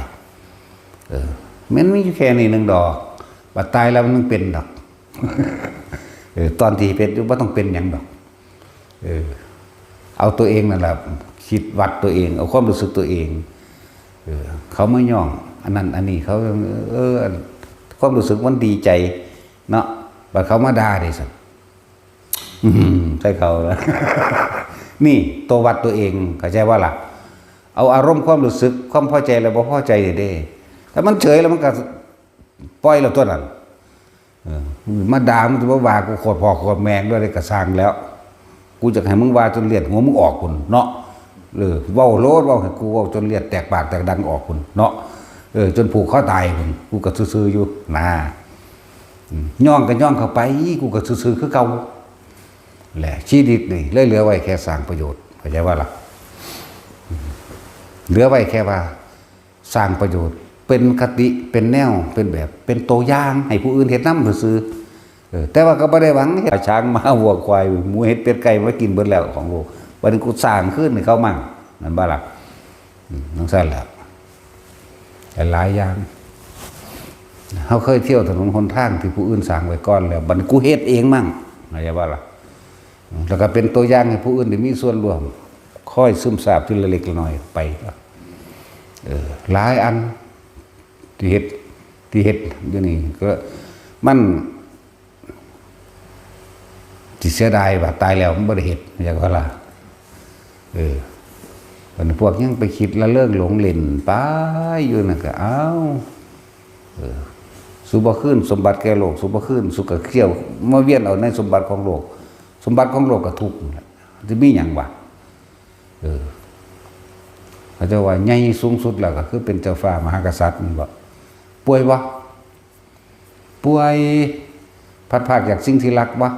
เออ แม่นมีอยู่แค่นี้หนึ่งดอก บัดตายแล้วมันยังเป็นดอก เออ ตอนที่เป็นอยู่บ่ต้องเป็นหยังดอก เออ เอาตัวเองนั่นแหละ คิดวัดตัวเอง เอาความรู้สึกตัวเอง เออ เขามาย่อง อันนั้นอันนี้ เขา เออ ความรู้สึกมันดีใจเนาะ บัดเขามาด่าเด้ซั่น อืม ใส่เขาแล้ว นี่ตัววัดตัวเอง เข้าใจบ่ล่ะ เอาอารมณ์ความรู้สึก ความพอใจและบ่พอใจเด้ ถ้ามันเฉยแล้วมันก็ปล่อยแล้วตัวนั้น เออ มาด่า มึงสิมาว่ากูโคตรพ่อโคตรแม่งด้วย ก็ซ่างแล้ว กูจะให้มึงว่าจนเลือดหัวมึงออกพุ้นเนาะ เออ เว้าโลด เว้าให้กูเว้าจนเลือดแตกปากแตกดังออกพุ้นเนาะ เออ จนผูกคอตายพุ้น กูก็ซื่อๆอยู่นะ อืม ย่องก็ย่องเข้าไป กูก็ซื่อๆคือเก่า แหละ ชีวิตนี่เลยเหลือไว้แค่สร้างประโยชน์ เข้าใจบ่ล่ะ อืม เหลือไว้แค่ว่า สร้างประโยชน์ เป็นคติ เป็นแนว เป็นแบบ เป็นตัวอย่างให้ผู้อื่นเฮ็ดนำซื่อๆ เออ แต่ว่าก็บ่ได้หวังเฮ็ดช้าง ม้า วัว ควาย หมู เห็ด เป็ด ไก่ มากินเบิดแล้วของโลก บัดนี้กูสร้างคืนให้เขามั่ง แม่นบ่ล่ะ อืม จั่งซั้นแหละ หลายๆอย่าง เฮาเคยเที่ยวถนนหนทางที่ผู้อื่นสร้างไว้ก่อนแล้ว บัดนี้กูเฮ็ดเองมั่ง เข้าใจบ่ล่ะ แล้วก็เป็นตัวอย่างให้ผู้อื่นได้มีส่วนร่วม คอยซึมซาบทีละเล็กละน้อยไป เออ หลายอันที่เฮ็ด ที่เฮ็ดอยู่นี่ก็ มันสิเสียดายว่าตายแล้วมันบ่ได้เฮ็ด เข้าใจบ่ล่ะ เออ บัดนี้พวกยังไปคิดละเริงหลงเล่นไปอยู่นั่นก็ เอ้า เออ สูบ่คืนสมบัติแก่โลก สูบ่คืน สูก็เที่ยวมาเวียนเอาในสมบัติของโลก สมบัติของโลกก็ทุกข์นั่นแหละ สิมีหยังวะ เออ เขาเจ้าว่าใหญ่สูงสุดแล้วก็คือเป็นเจ้าฟ้ามหากษัตริย์ แม่นบ่ ป่วยบ่ ป่วย พลัดพรากจากสิ่งที่รักบ่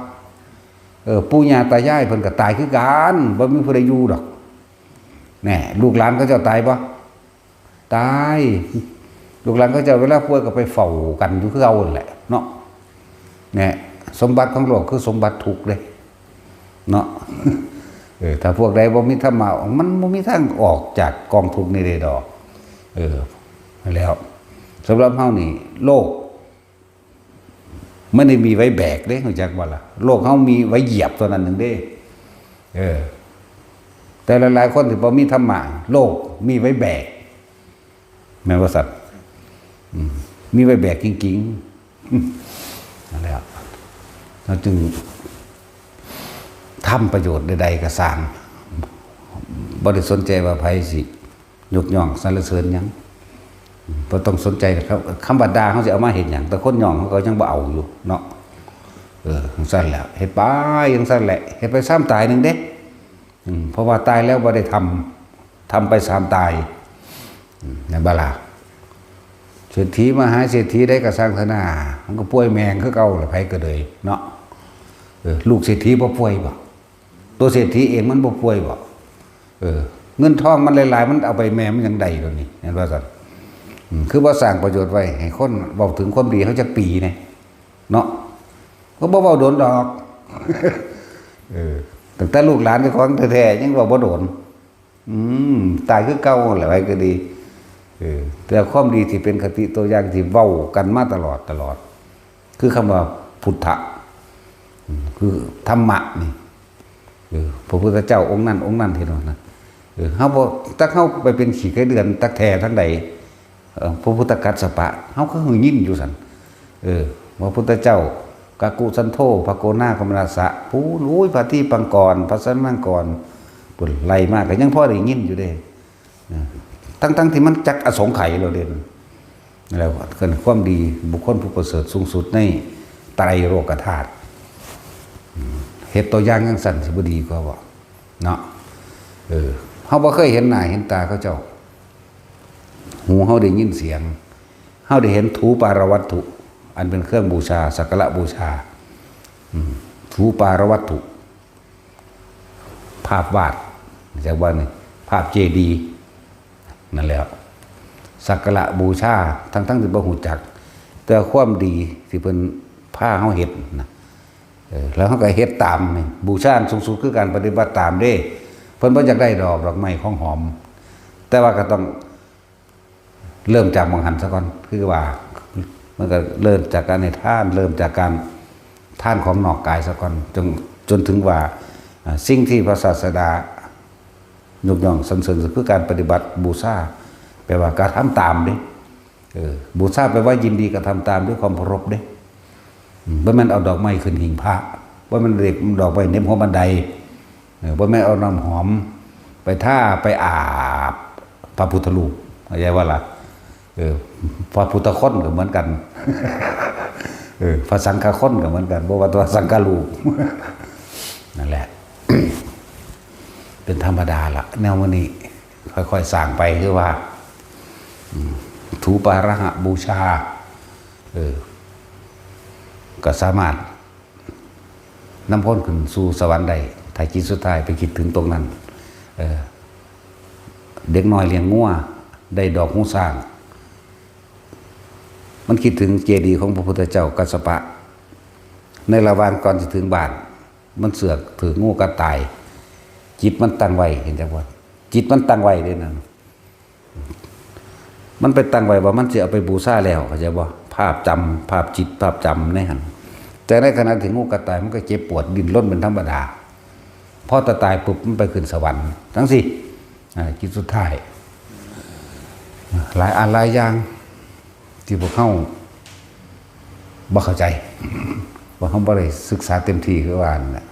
เออ ปู่ย่าตายายเพิ่นก็ตายคือกัน บ่มีผู้ใดอยู่ดอก แน่ ลูกหลานเขาเจ้าตายบ่ ตาย ลูกหลานเขาเจ้าเวลาป่วยก็ไปเฝ้ากันอยู่คือเก่านั่นแหละเนาะ แน่ สมบัติของโลกคือสมบัติทุกข์เด้ เนาะ เออ ถ้าพวกใดบ่มีธรรมะ มันบ่มีทางออกจากกองทุกข์นี้ได้ดอก เออ แล้ว สำหรับเฮานี่ โลก มันได้มีไว้แบกเด้ รู้จักบ่ล่ะ โลกเฮามีไว้เหยียบเท่านั้นหนึ่งเด้ เออ แต่หลายๆคนที่บ่มีธรรมะ โลกมีไว้แบก แม่นบ่ซั่น อืม มีไว้แบกจริงๆ อืม นั่นแหละ เราจึงทำประโยชน์ใดๆก็ซ่าง บ่ได้สนใจว่าไผสิยกย่องสรรเสริญหยัง บ่ต้องสนใจนะครับ คำว่าด่าเฮาสิเอามาเฮ็ดหยัง แต่คนย่องเฮาก็ยังบ่เอาอยู่เนาะ เออ จั่งซั่นแหละ เฮ็ดไปจั่งซั่นแหละ เฮ็ดไปซามตายหนึ่งเด้ อืม เพราะว่าตายแล้วบ่ได้ทำ ทำไปซามตาย อืม แม่นบ่ล่ะ เศรษฐีมหาเศรษฐีใดก็ซ่างเถาะนา มันก็ป่วยแม่งคือเก่าล่ะ ไผก็เลยเนาะ เออ ลูกเศรษฐีบ่ป่วยบ่ ตัวเศรษฐีเองมันบ่ป่วยบ่ เออ เงินทองมันหลายๆ มันเอาไปแม่มันยังได้ตัวนี้ เห็นว่าซั่น อืม คือบ่สร้างประโยชน์ไว้ให้คน เว้าถึงความดีเฮาจักปีแหน่เนาะ ก็บ่เว้าโดนดอก เออ ตั้งแต่ลูกหลานเจ้าของแท้ๆ ยังเว้าบ่โดน อืม ตายคือเก่าแหละ ไผก็ดี เออ แต่ความดีที่เป็นคติตัวอย่างที่เว้ากันมาตลอด ตลอด คือคำว่าพุทธะ อืม คือธรรมะนี่ เออ พระพุทธเจ้าองค์นั้นองค์นั้นที่นั่นนะ เออ เฮาบ่ จักเฮาไปเป็นขี้ไก่เดือนตักแท้ทั้งใด เอ่อ พระพุทธกัสสปะ เฮาก็หึงยินอยู่ซั่น เออ พระพุทธเจ้า กักกุสันโธ พระโกนาคมนัสสะ ผู้ โอ้ย พระทีปังกร พระสันมังกร เพิ่นไล่มาก็ยังพอได้ยินอยู่เด้ เออ ทั้งๆ ที่มันจักอสงไขยแล้วเด้ แล้วก็ความดีบุคคลผู้ประเสริฐสูงสุดในไตรโลกธาตุ อืม เฮ็ดตัวอย่างจั่งซั่นสิบ่ดีกว่าบ่ เนาะ เออ เฮาบ่เคยเห็นหน้าเห็นตาเขาเจ้า หูเฮาได้ยินเสียง เฮาได้เห็นถูปาลวัตถุ อันเป็นเครื่องบูชา สักการะบูชา อืม ถูปาลวัตถุ ภาพวาด จักว่านี่ ภาพเจดีย์ นั่นแหละ สักการะบูชา ทั้งๆ ที่บ่ฮู้จัก แต่ความดีที่เพิ่นพาเฮาเฮ็ดนะ เออ แล้วเฮาก็เฮ็ดตามนี่ บูชาอันสูงสุดคือการปฏิบัติตามเด้ เพิ่นบ่อยากได้ดอก ดอกไม้ของหอม แต่ว่าก็ต้องเริ่มจากหม่องหั้นซะก่อน คือว่า มันก็เริ่มจากการให้ทาน เริ่มจากการทานของนอกกายซะก่อน จน จนถึงว่า อ่า สิ่งที่พระศาสดายกย่องสรรเสริญคือการปฏิบัติบูชา แปลว่ากระทำตามเด้ เออ บูชาแปลว่ายินดีกระทำตามด้วยความเคารพเด้ อืม บ่แม่นเอาดอกไม้ขึ้นหิ้งพระ บ่แม่นเด็กดอกไม้เหน็บหัวบันได เออ บ่แม่นเอาน้ำหอมไปทาไปอาบพระพุทธรูป เข้าใจบ่ล่ะ เออ พระพุทธคนก็เหมือนกัน เออ พระสังฆคนก็เหมือนกัน บ่ว่าแต่ว่าสังฆรูป นั่นแหละ เป็นธรรมดาละ แนวมื้อนี้ค่อยๆ สร้างไป คือว่า อืม ถูปาหะบูชา เออ ก็สามารถนำคนขึ้นสู่สวรรค์ได้ ถ้าจิตสุดท้ายไปคิดถึงตรงนั้น เออ เด็กน้อยเลี้ยงงัว ได้ดอกหูช้าง มันคิดถึงเจดีย์ของพระพุทธเจ้ากัสสปะ ในระหว่างก่อนสิถึงบ้าน มันเสือกถืกงูกัดตาย จิตมันตั้งไว้ เห็นจักบ่ จิตมันตั้งไว้เด้นั่น มันไปตั้งไว้ว่ามันสิเอาไปบูชาแล้ว เข้าใจบ่ ภาพจำ ภาพจิต ภาพจำในหั่น แต่ในขณะที่งูกัดตาย มันก็เจ็บปวดดิ้นรนเป็นธรรมดา พอตาตายปุ๊บ มันไปขึ้นสวรรค์ จั่งซี้ อ่า จิตสุดท้าย หลายอันหลายอย่าง ที่พวกเฮาบ่เข้าใจ ว่าเฮาบ่ได้ศึกษาเต็มที่คือว่านั่นแหละ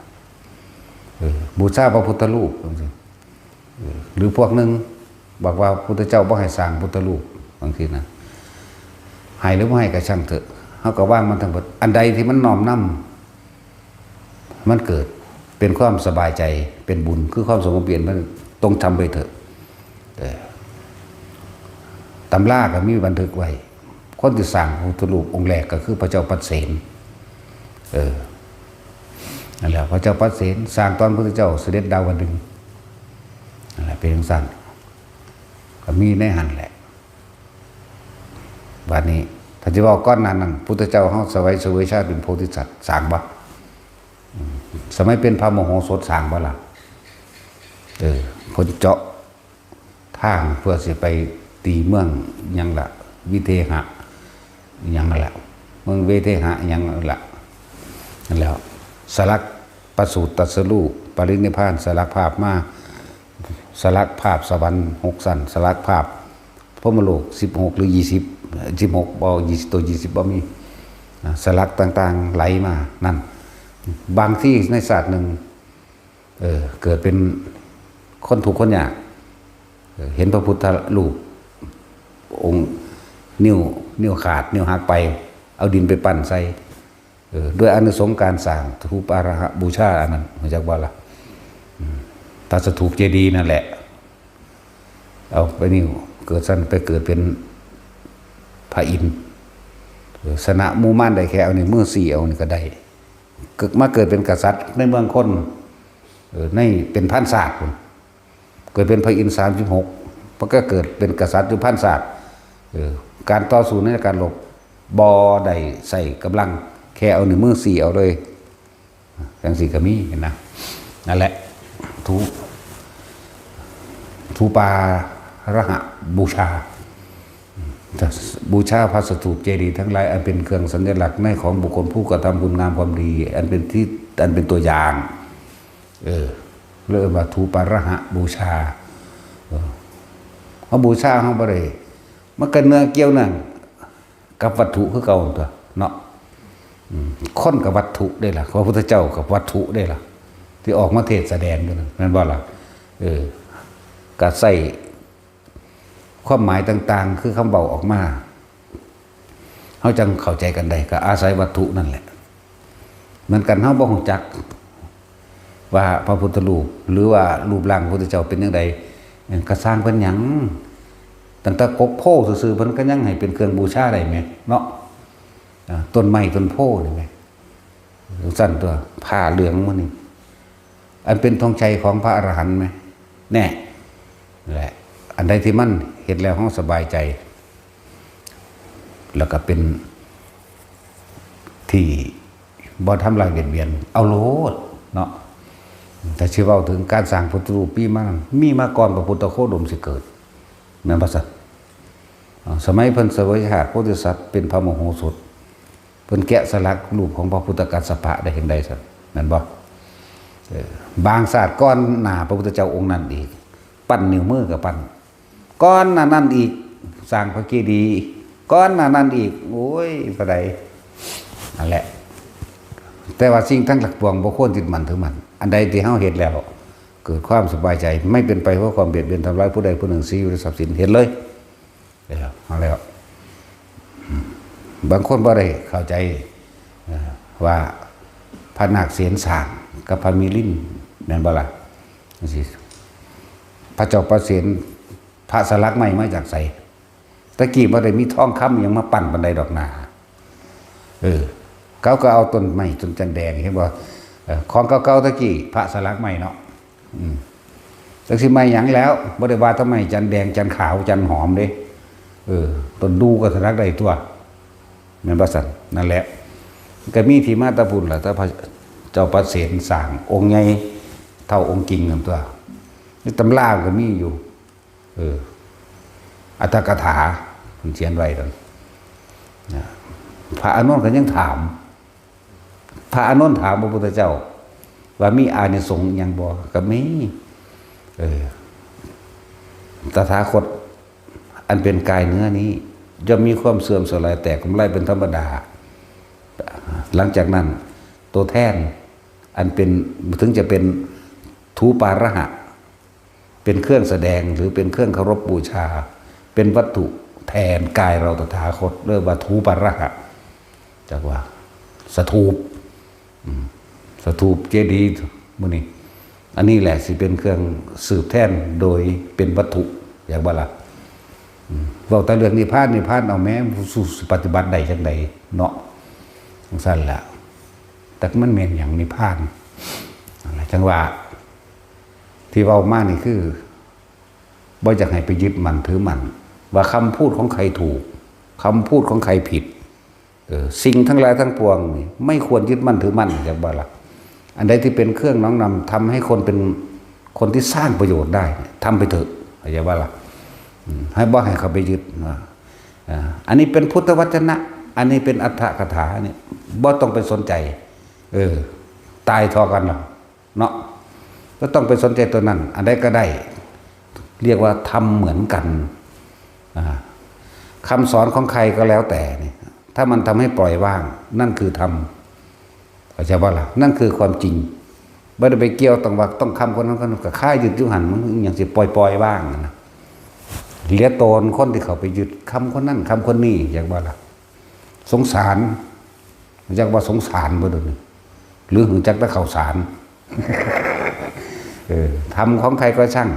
เออ บูชาพระพุทธรูปจั่งซี้ เออ หรือพวกหนึ่งบอกว่าพุทธเจ้าบ่ให้สร้างพุทธรูป บางทีนะ ให้หรือบ่ให้ก็ช่างเถอะ เฮาก็วางมันทั้งหมด อันใดที่มันน้อมนำ มันเกิดเป็นความสบายใจ เป็นบุญ คือความสงบเย็น มันต้องทำไปเถอะ เออ ตำราก็มีบันทึกไว้ คนที่สร้างพระพุทธรูปองค์แรกก็คือพระเจ้าปัดเสน เออ นั่นแหละ พระเจ้าปัดเสนสร้างตอนพระพุทธเจ้าเสด็จดาวดึงส์ นั่นแหละ เป็นจั่งซั้น ก็มีในหั่นแหละ บัดนี้ ถ้าสิเว้าก่อนหน้านั้น พุทธเจ้าเฮาสวัยเสวยชาติเป็นโพธิสัตว์ สร้างบ่ อืม สมัยเป็นพระมโหสถ สร้างบ่ล่ะ เออ เพิ่นเจาะทางเพื่อสิไปตีเมืองหยังล่ะ วิเทหะ หยังนั่นแหละ เมืองเวเทหะหยังนั่นแหละ นั่นแหละ สลักประสูติตรัสรู้ ปรินิพพาน สลักภาพมา สลักภาพสวรรค์หกชั้น สลักภาพพรหมโลกสิบหกหรือยี่สิบ สิบหก บ่ ยี่สิบ ตัวยี่สิบบ่มี นะ สลักต่างๆ ไหลมา นั่น บางที่ในชาติหนึ่ง เออ เกิดเป็นคนทุกข์คนยาก เออ เห็นพระพุทธรูป องค์ นิ้ว นิ้วขาด นิ้วหักไป เอาดินไปปั้นใส่ เออ ด้วยอานิสงส์การสร้างธูปาราหะบูชาอันนั้น รู้จักบ่ล่ะ? อืม พระสถูปเจดีย์นั่นแหละ เอาไปนิ้ว เกิดซั่นไปเกิดเป็นพระอินทร์ เออ ชนะหมู่มารได้แค่เอานิ้วมือซี้เอานี่ก็ได้ เกิด มาเกิดเป็นกษัตริย์ในเมืองคน เออ ในเป็นพันชาติพุ้น เกิดเป็นพระอินทร์สามสิบหก มันก็เกิดเป็นกษัตริย์อยู่พันชาติ เออ การต่อสู้ในการรบ บ่ได้ใช้กำลัง แค่เอานิ้วมือซี้เอาเลย จั่งซี้ก็มี หั้นนะ นั่นแหละ ธูป ธูปาราหะบูชา บูชาพระสถูปเจดีย์ทั้งหลาย อันเป็นเครื่องสัญลักษณ์ในของบุคคลผู้กระทำคุณงามความดี อันเป็นที่ อันเป็นตัวอย่าง เออ เรียกว่าธูปาราหะบูชา เออ เฮาบูชาเฮาบ่ได้ มันก็เนื้อเกี่ยวนั่น กับวัตถุคือเก่าตัวเนาะ อืม คนกับวัตถุเด้ล่ะ พระพุทธเจ้ากับวัตถุเด้ล่ะ ที่ออกมาเทศน์แสดงอยู่นั่น แม่นบ่ล่ะ? เออ ก็ใช้ความหมายต่างๆ คือคำเว้าออกมา เฮาจั่งเข้าใจกันได้ ก็อาศัยวัตถุนั่นแหละ เหมือนกัน เฮาบ่รู้จักว่าพระพุทธรูป หรือว่ารูปร่างพระพุทธเจ้าเป็นจั่งใด ก็ซ่างเพิ่นหยัง ตั้งแต่กกโพธิ์ซื่อๆ เพิ่นก็ยังให้เป็นเครื่องบูชาได้แหมเนาะ อ่า ต้นไม้ต้นโพธิ์นี่แหม จั่งซั่นตัว ผ้าเหลืองมื้อนี้ อันเป็นธงชัยของพระอรหันต์แหม แน่ แหละ อันใดที่มันเฮ็ดแล้วเฮาสบายใจ แล้วก็เป็นที่บ่ทำลายเบียดเบียน เอาโลดเนาะ แต่สิเว้าถึงการสร้างพุทธรูปมีมา มีมาก่อนพระพุทธโคดมสิเกิด แม่นบ่ซั่น? อ่า สมัยเพิ่นเสวยหากโพธิสัตว์เป็นพระมโหสถ เพิ่นแกะสลักรูปของพระพุทธกัสสปะได้ เห็นได้ซั่น แม่นบ่? เออ บางชาติก่อนหน้าพระพุทธเจ้าองค์นั้นอีก ปั้นนิ้วมือก็ปั้น ก่อนหน้านั้นอีก สร้างพระเจดีย์ ก่อนหน้านั้นอีก โอ้ย เท่าใด นั่นแหละ แต่ว่าสิ่งทั้งหลายปวงบ่ควรยึดมั่นถือมั่น อันใดที่เฮาเฮ็ดแล้ว เกิดความสบายใจ ไม่เป็นไปเพื่อความเบียดเบียนทำร้ายผู้ใดผู้หนึ่ง เสียชีวิต ทรัพย์สิน เฮ็ดเลย เออ เอาแล้ว บางคนบ่ได้เข้าใจ เอ่อ ว่าพระนาคเษนสร้างกับพระมิลิน แม่นบ่ล่ะ? จั่งซี้ พระเจ้าประเสน พระสลักไม้มาจากไส? ตะกี้บ่ได้มีทองคำหยังมาปั้นปานใดดอกนา เออ เขาก็เอาต้นไม้ต้นจันแดง เห็นบ่? เออ ของเก่าๆ ตะกี้พระสลักไม้เนาะ อืม จักสิไม้หยังแล้ว บ่ได้ว่าแต่ไม้จันแดง จันขาว จันหอมเด้ เออ ต้นดูก็สลักได้ตัว แม่นบ่ซั่น? นั่นแหละ ก็มีที่มาแต่พุ้นล่ะ แต่พระเจ้าประเสนสร้างองค์ใหญ่เท่าองค์จริงนั่นตัว ในตำราก็มีอยู่ เออ อัตถกถาเพิ่นเขียนไว้นั่นนะ พระอานนท์ก็ยังถาม พระอานนท์ถามพระพุทธเจ้า ว่ามีอานิสงส์หยังบ่? ก็มี เออ ตถาคตอันเป็นกายเนื้อนี้ ย่อมมีความเสื่อมสลายแตกทำลายเป็นธรรมดา หลังจากนั้นตัวแทนอันเป็น ถึงจะเป็นธูปาระหะ เป็นเครื่องแสดงหรือเป็นเครื่องเคารพบูชา เป็นวัตถุแทนกายเราตถาคต เรียกว่าธูปาระหะ จักว่าสถูป อืม สถูปเจดีย์มื้อนี้ อันนี้แหละสิเป็นเครื่องสืบแทนโดยเป็นวัตถุ อยากบ่ล่ะ? อืม เว้าแต่เรื่องนิพพาน นิพพาน เอาแม้สู่ปฏิบัติได้จั่งใดเนาะ จั่งซั่นล่ะ แต่มันแม่นหยังนิพพาน นั่นล่ะ จั่งว่า ที่เว้ามานี่คือ บ่อยากให้ไปยึดมั่นถือมั่น ว่าคำพูดของใครถูก คำพูดของใครผิด เออ สิ่งทั้งหลายทั้งปวงนี่ ไม่ควรยึดมั่นถือมั่น อยากบ่ล่ะ? อันใดที่เป็นเครื่องน้อมนำ ทำให้คนเป็นคนที่สร้างประโยชน์ได้เนี่ย ทำไปเถอะ อยากบ่ล่ะ? อืม ให้ บ่ให้เขาไปยึดนะ อ่า อันนี้เป็นพุทธวจนะ อันนี้เป็นอัตถกถาเนี่ย บ่ต้องไปสนใจ เออ ตายเท่ากันหรอก เนาะ บ่ต้องไปสนใจตัวนั้น อันใดก็ได้ เรียกว่าธรรมเหมือนกัน อ่า คำสอนของใครก็แล้วแต่นี่ ถ้ามันทำให้ปล่อยวาง นั่นคือธรรม เข้าใจบ่ล่ะ? นั่นคือความจริง บ่ได้ไปเกี่ยวต้องว่าต้องคำคนนั้นคนนี้ ก็คายึดอยู่หั่น มันยังสิปล่อยๆ ว่างนะ เหลือตนคนที่เขาไปยึดคำคนนั้นคำคนนี้ อยากว่าล่ะ สงสาร อยากว่าสงสารบ่เดี๋ยวนี้ หรือหึงจักแต่ข้าวสาร เออ ธรรมของใครก็ช่าง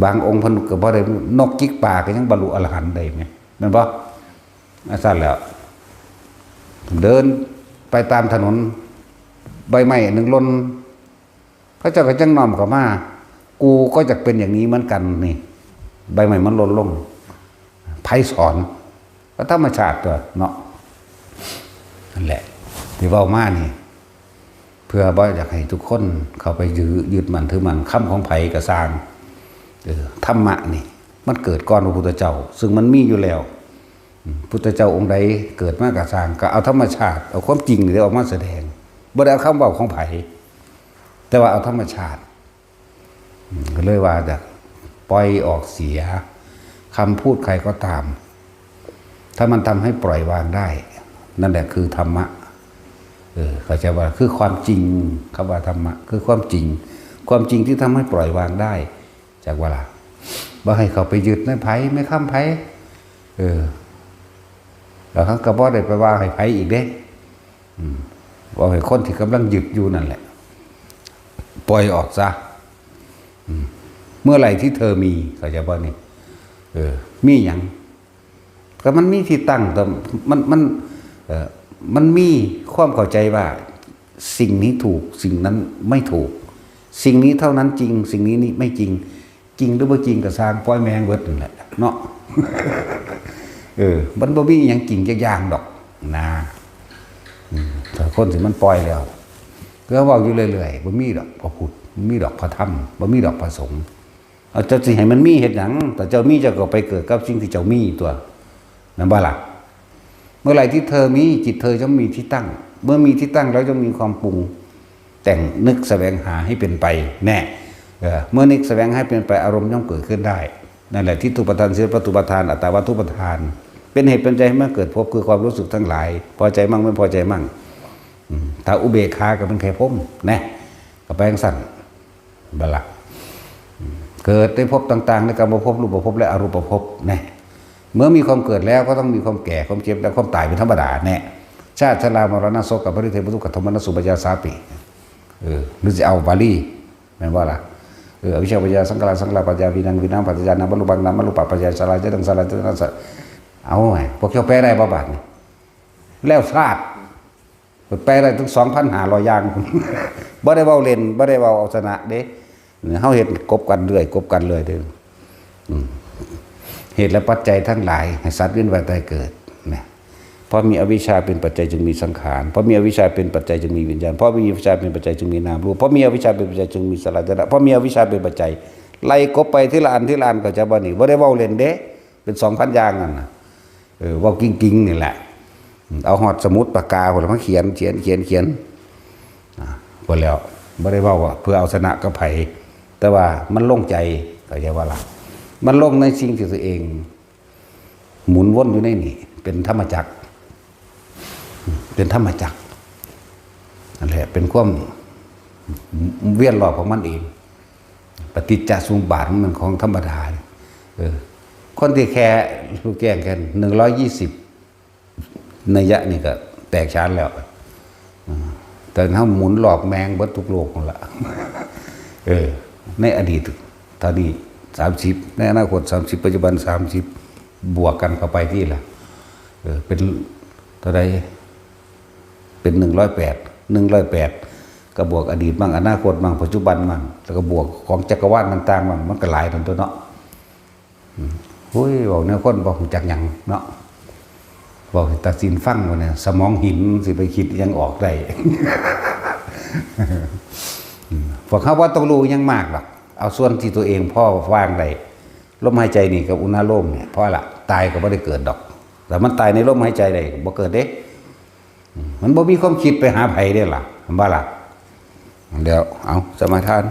บางองค์เพิ่นก็บ่ได้ นกจิกป่าก็ยังบรรลุอรหันต์ได้แหม แม่นบ่ อันซั่นแหล้ว เดินไปตามถนน ใบไม้หนึ่งหล่น เขาเจ้าก็จั่งน้อมเข้ามา กูก็อยากเป็นอย่างนี้เหมือนกันนี่ ใบไม้มันหล่นลง ไผสอน ก็ธรรมชาติตัวเนาะ นั่นแหละ ที่เว้ามานี่ เพื่อบ่อยากให้ทุกคนเข้าไปยึด ยึดมั่นถือมั่น คำของไผก็ซ่าง เออ ธรรมะนี่ มันเกิดก่อนพระพุทธเจ้า ซึ่งมันมีอยู่แล้ว อืม พุทธเจ้าองค์ใดเกิดมาก็ซ่าง ก็เอาธรรมชาติ เอาความจริงนี่ออกมาแสดง บ่ได้เอาคำเว้าของไผ แต่ว่าเอาธรรมชาติ อืม ก็เลยว่าจะปล่อยออกเสีย คำพูดใครก็ตาม ถ้ามันทำให้ปล่อยวางได้ นั่นแหละคือธรรมะ เออ เข้าใจว่าคือความจริง คำว่าธรรมะ คือความจริง ความจริงที่ทำให้ปล่อยวางได้ จักว่าล่ะ บ่ให้เขาไปยึดในไผ ในคำไผ เออ แล้วเขาก็บ่ได้ไปว่าให้ไผอีกเด้ อืม บอกให้คนที่กำลังยึดอยู่นั่นแหละ ปล่อยออกซะ อืม เมื่อไหร่ที่เธอมี เข้าใจบ่นี่ เออ มีหยัง ก็มันมีที่ตั้ง แต่มัน มัน เอ่อ มันมีความเข้าใจว่า สิ่งนี้ถูก สิ่งนั้นไม่ถูก สิ่งนี้เท่านั้นจริง สิ่งนี้นี่ไม่จริง จริงหรือบ่จริงก็ซ่าง ปล่อยแม่งเบิดนั่นแหละเนาะ เออ มันบ่มีหยังจริงจักอย่างดอกนะ อืม ถ้าคนที่มันปล่อยแล้ว ก็เว้าอยู่เรื่อยๆ บ่มีดอกพระพุทธ บ่มีดอกพระธรรม บ่มีดอกพระสงฆ์ เอา เจ้าสิให้มันมีเฮ็ดหยัง แต่เจ้ามีเจ้าก็ไปเกิดกับสิ่งที่เจ้ามีตัว นั่นบ่ล่ะ เมื่อไหร่ที่เธอมี จิตเธอย่อมมีที่ตั้ง เมื่อมีที่ตั้งแล้วย่อมมีความปรุง แต่งนึกแสวงหาให้เป็นไป แน่ เออ เมื่อนึกแสวงให้เป็นไป อารมณ์ย่อมเกิดขึ้นได้ นั่นแหละ ทิฏฐูปาทาน สัญญาปาทาน อุปาทาน อัตตาวัตถุปาทาน เป็นเหตุเป็นใจให้มันเกิดภพ คือความรู้สึกทั้งหลาย พอใจมั่งไม่พอใจมั่ง อืม ถ้าอุเบกขาก็เป็นแค่พรหม แน่ ก็ไปจั่งซั่น บ่ล่ะ อืม เกิดในภพต่างๆ ในกามภพ รูปภพ และอรูปภพ แน่ เมื่อมีความเกิดแล้วก็ต้องมีความแก่ ความเจ็บ และความตายเป็นธรรมดา แน่ ชาติ ชรา มรณะ โสกะ ปริเทวะ ทุกขโทมนัส อุปายาสาปิ เออ หรือสิเอาบาลี แม่นบ่ล่ะ เออ อวิชชาปัจจยาสังขารา สังขารปัจจยาวิญญาณัง วิญญาณปัจจยานามารูปัง นามารูปปัจจยาสัลลาญจตัง สัลลาญจตัสสะ เอาไง พวกเจ้าแปลได้บ่บาดนี้ แล้วชาติ แปลได้ถึงสองพันห้าร้อยอย่าง บ่ได้เว้าเล่น บ่ได้เว้าเอาชนะเด้ เฮาเฮ็ดกบกันเรื่อย กบกันเรื่อยเด้อ อืม เหตุและปัจจัยทั้งหลาย ให้สัตว์เวียนว่ายตายเกิด นะ เพราะมีอวิชชาเป็นปัจจัยจึงมีสังขาร เพราะมีอวิชชาเป็นปัจจัยจึงมีวิญญาณ เพราะมีอวิชชาเป็นปัจจัยจึงมีนามรูป เพราะมีอวิชชาเป็นปัจจัยจึงมีสัลลาญจนะ เพราะมีอวิชชาเป็นปัจจัย ไล่กบไปทีละอันทีละอัน เข้าใจบ่นี่ บ่ได้เว้าเล่นเด้ เป็นสองพันอย่างนั่นน่ะ เออ เว้าจริงๆ นี่แหละ อืม เอาฮอดสมุดปากกาพุ้นล่ะมาเขียน เขียน เขียน เขียน อ่า พุ้นแล้ว บ่ได้เว้าว่าเพื่อเอาชนะกับไผ แต่ว่ามันลงใจ เข้าใจบ่ล่ะ มันลงในสิ่งที่ตัวเอง หมุนวนอยู่ในนี่ เป็นธรรมจักร เป็นธรรมจักร นั่นแหละ เป็นความเวียนรอบของมันเอง ปฏิจจสมุปบาทมันของธรรมดา เออ คนที่แค่รู้แจ้งแค่หนึ่งร้อยยี่สิบ นัยยะนี่ก็แตกฉานแล้ว อ่า แต่เฮาหมุนรอบแม่งเบิดทุกโลกนั่นล่ะ เออ ในอดีตเท่านี้ สามสิบ ในอนาคต สามสิบ ปัจจุบัน สามสิบ บวกกันเข้าไปที่ละ เออ เป็นเท่าใด เป็น หนึ่งร้อยแปด หนึ่งร้อยแปด ก็บวกอดีตมั่ง อนาคตมั่ง ปัจจุบันมั่ง แล้วก็บวกของจักรวาลต่างๆมั่ง มันก็หลายนั่นตัวเนาะ อืม โอ้ย เว้าแนวคนบ่รู้จักหยังเนาะ เว้าให้ตาซินฟังว่าเนี่ย สมองหินสิไปคิดหยังออกได้ อืม พวกเฮาบ่ต้องรู้หยังมากดอก เอาส่วนที่ตัวเองพอวางได้ ลมหายใจนี่กับอุณาโลมเนี่ย พอละ ตายก็บ่ได้เกิดดอก แต่มันตายในลมหายใจได้ บ่เกิดเด้ อืม มันบ่มีความคิดไปหาไผเด้ล่ะ เห็นบ่ล่ะ เดี๋ยว เอา สมาทาน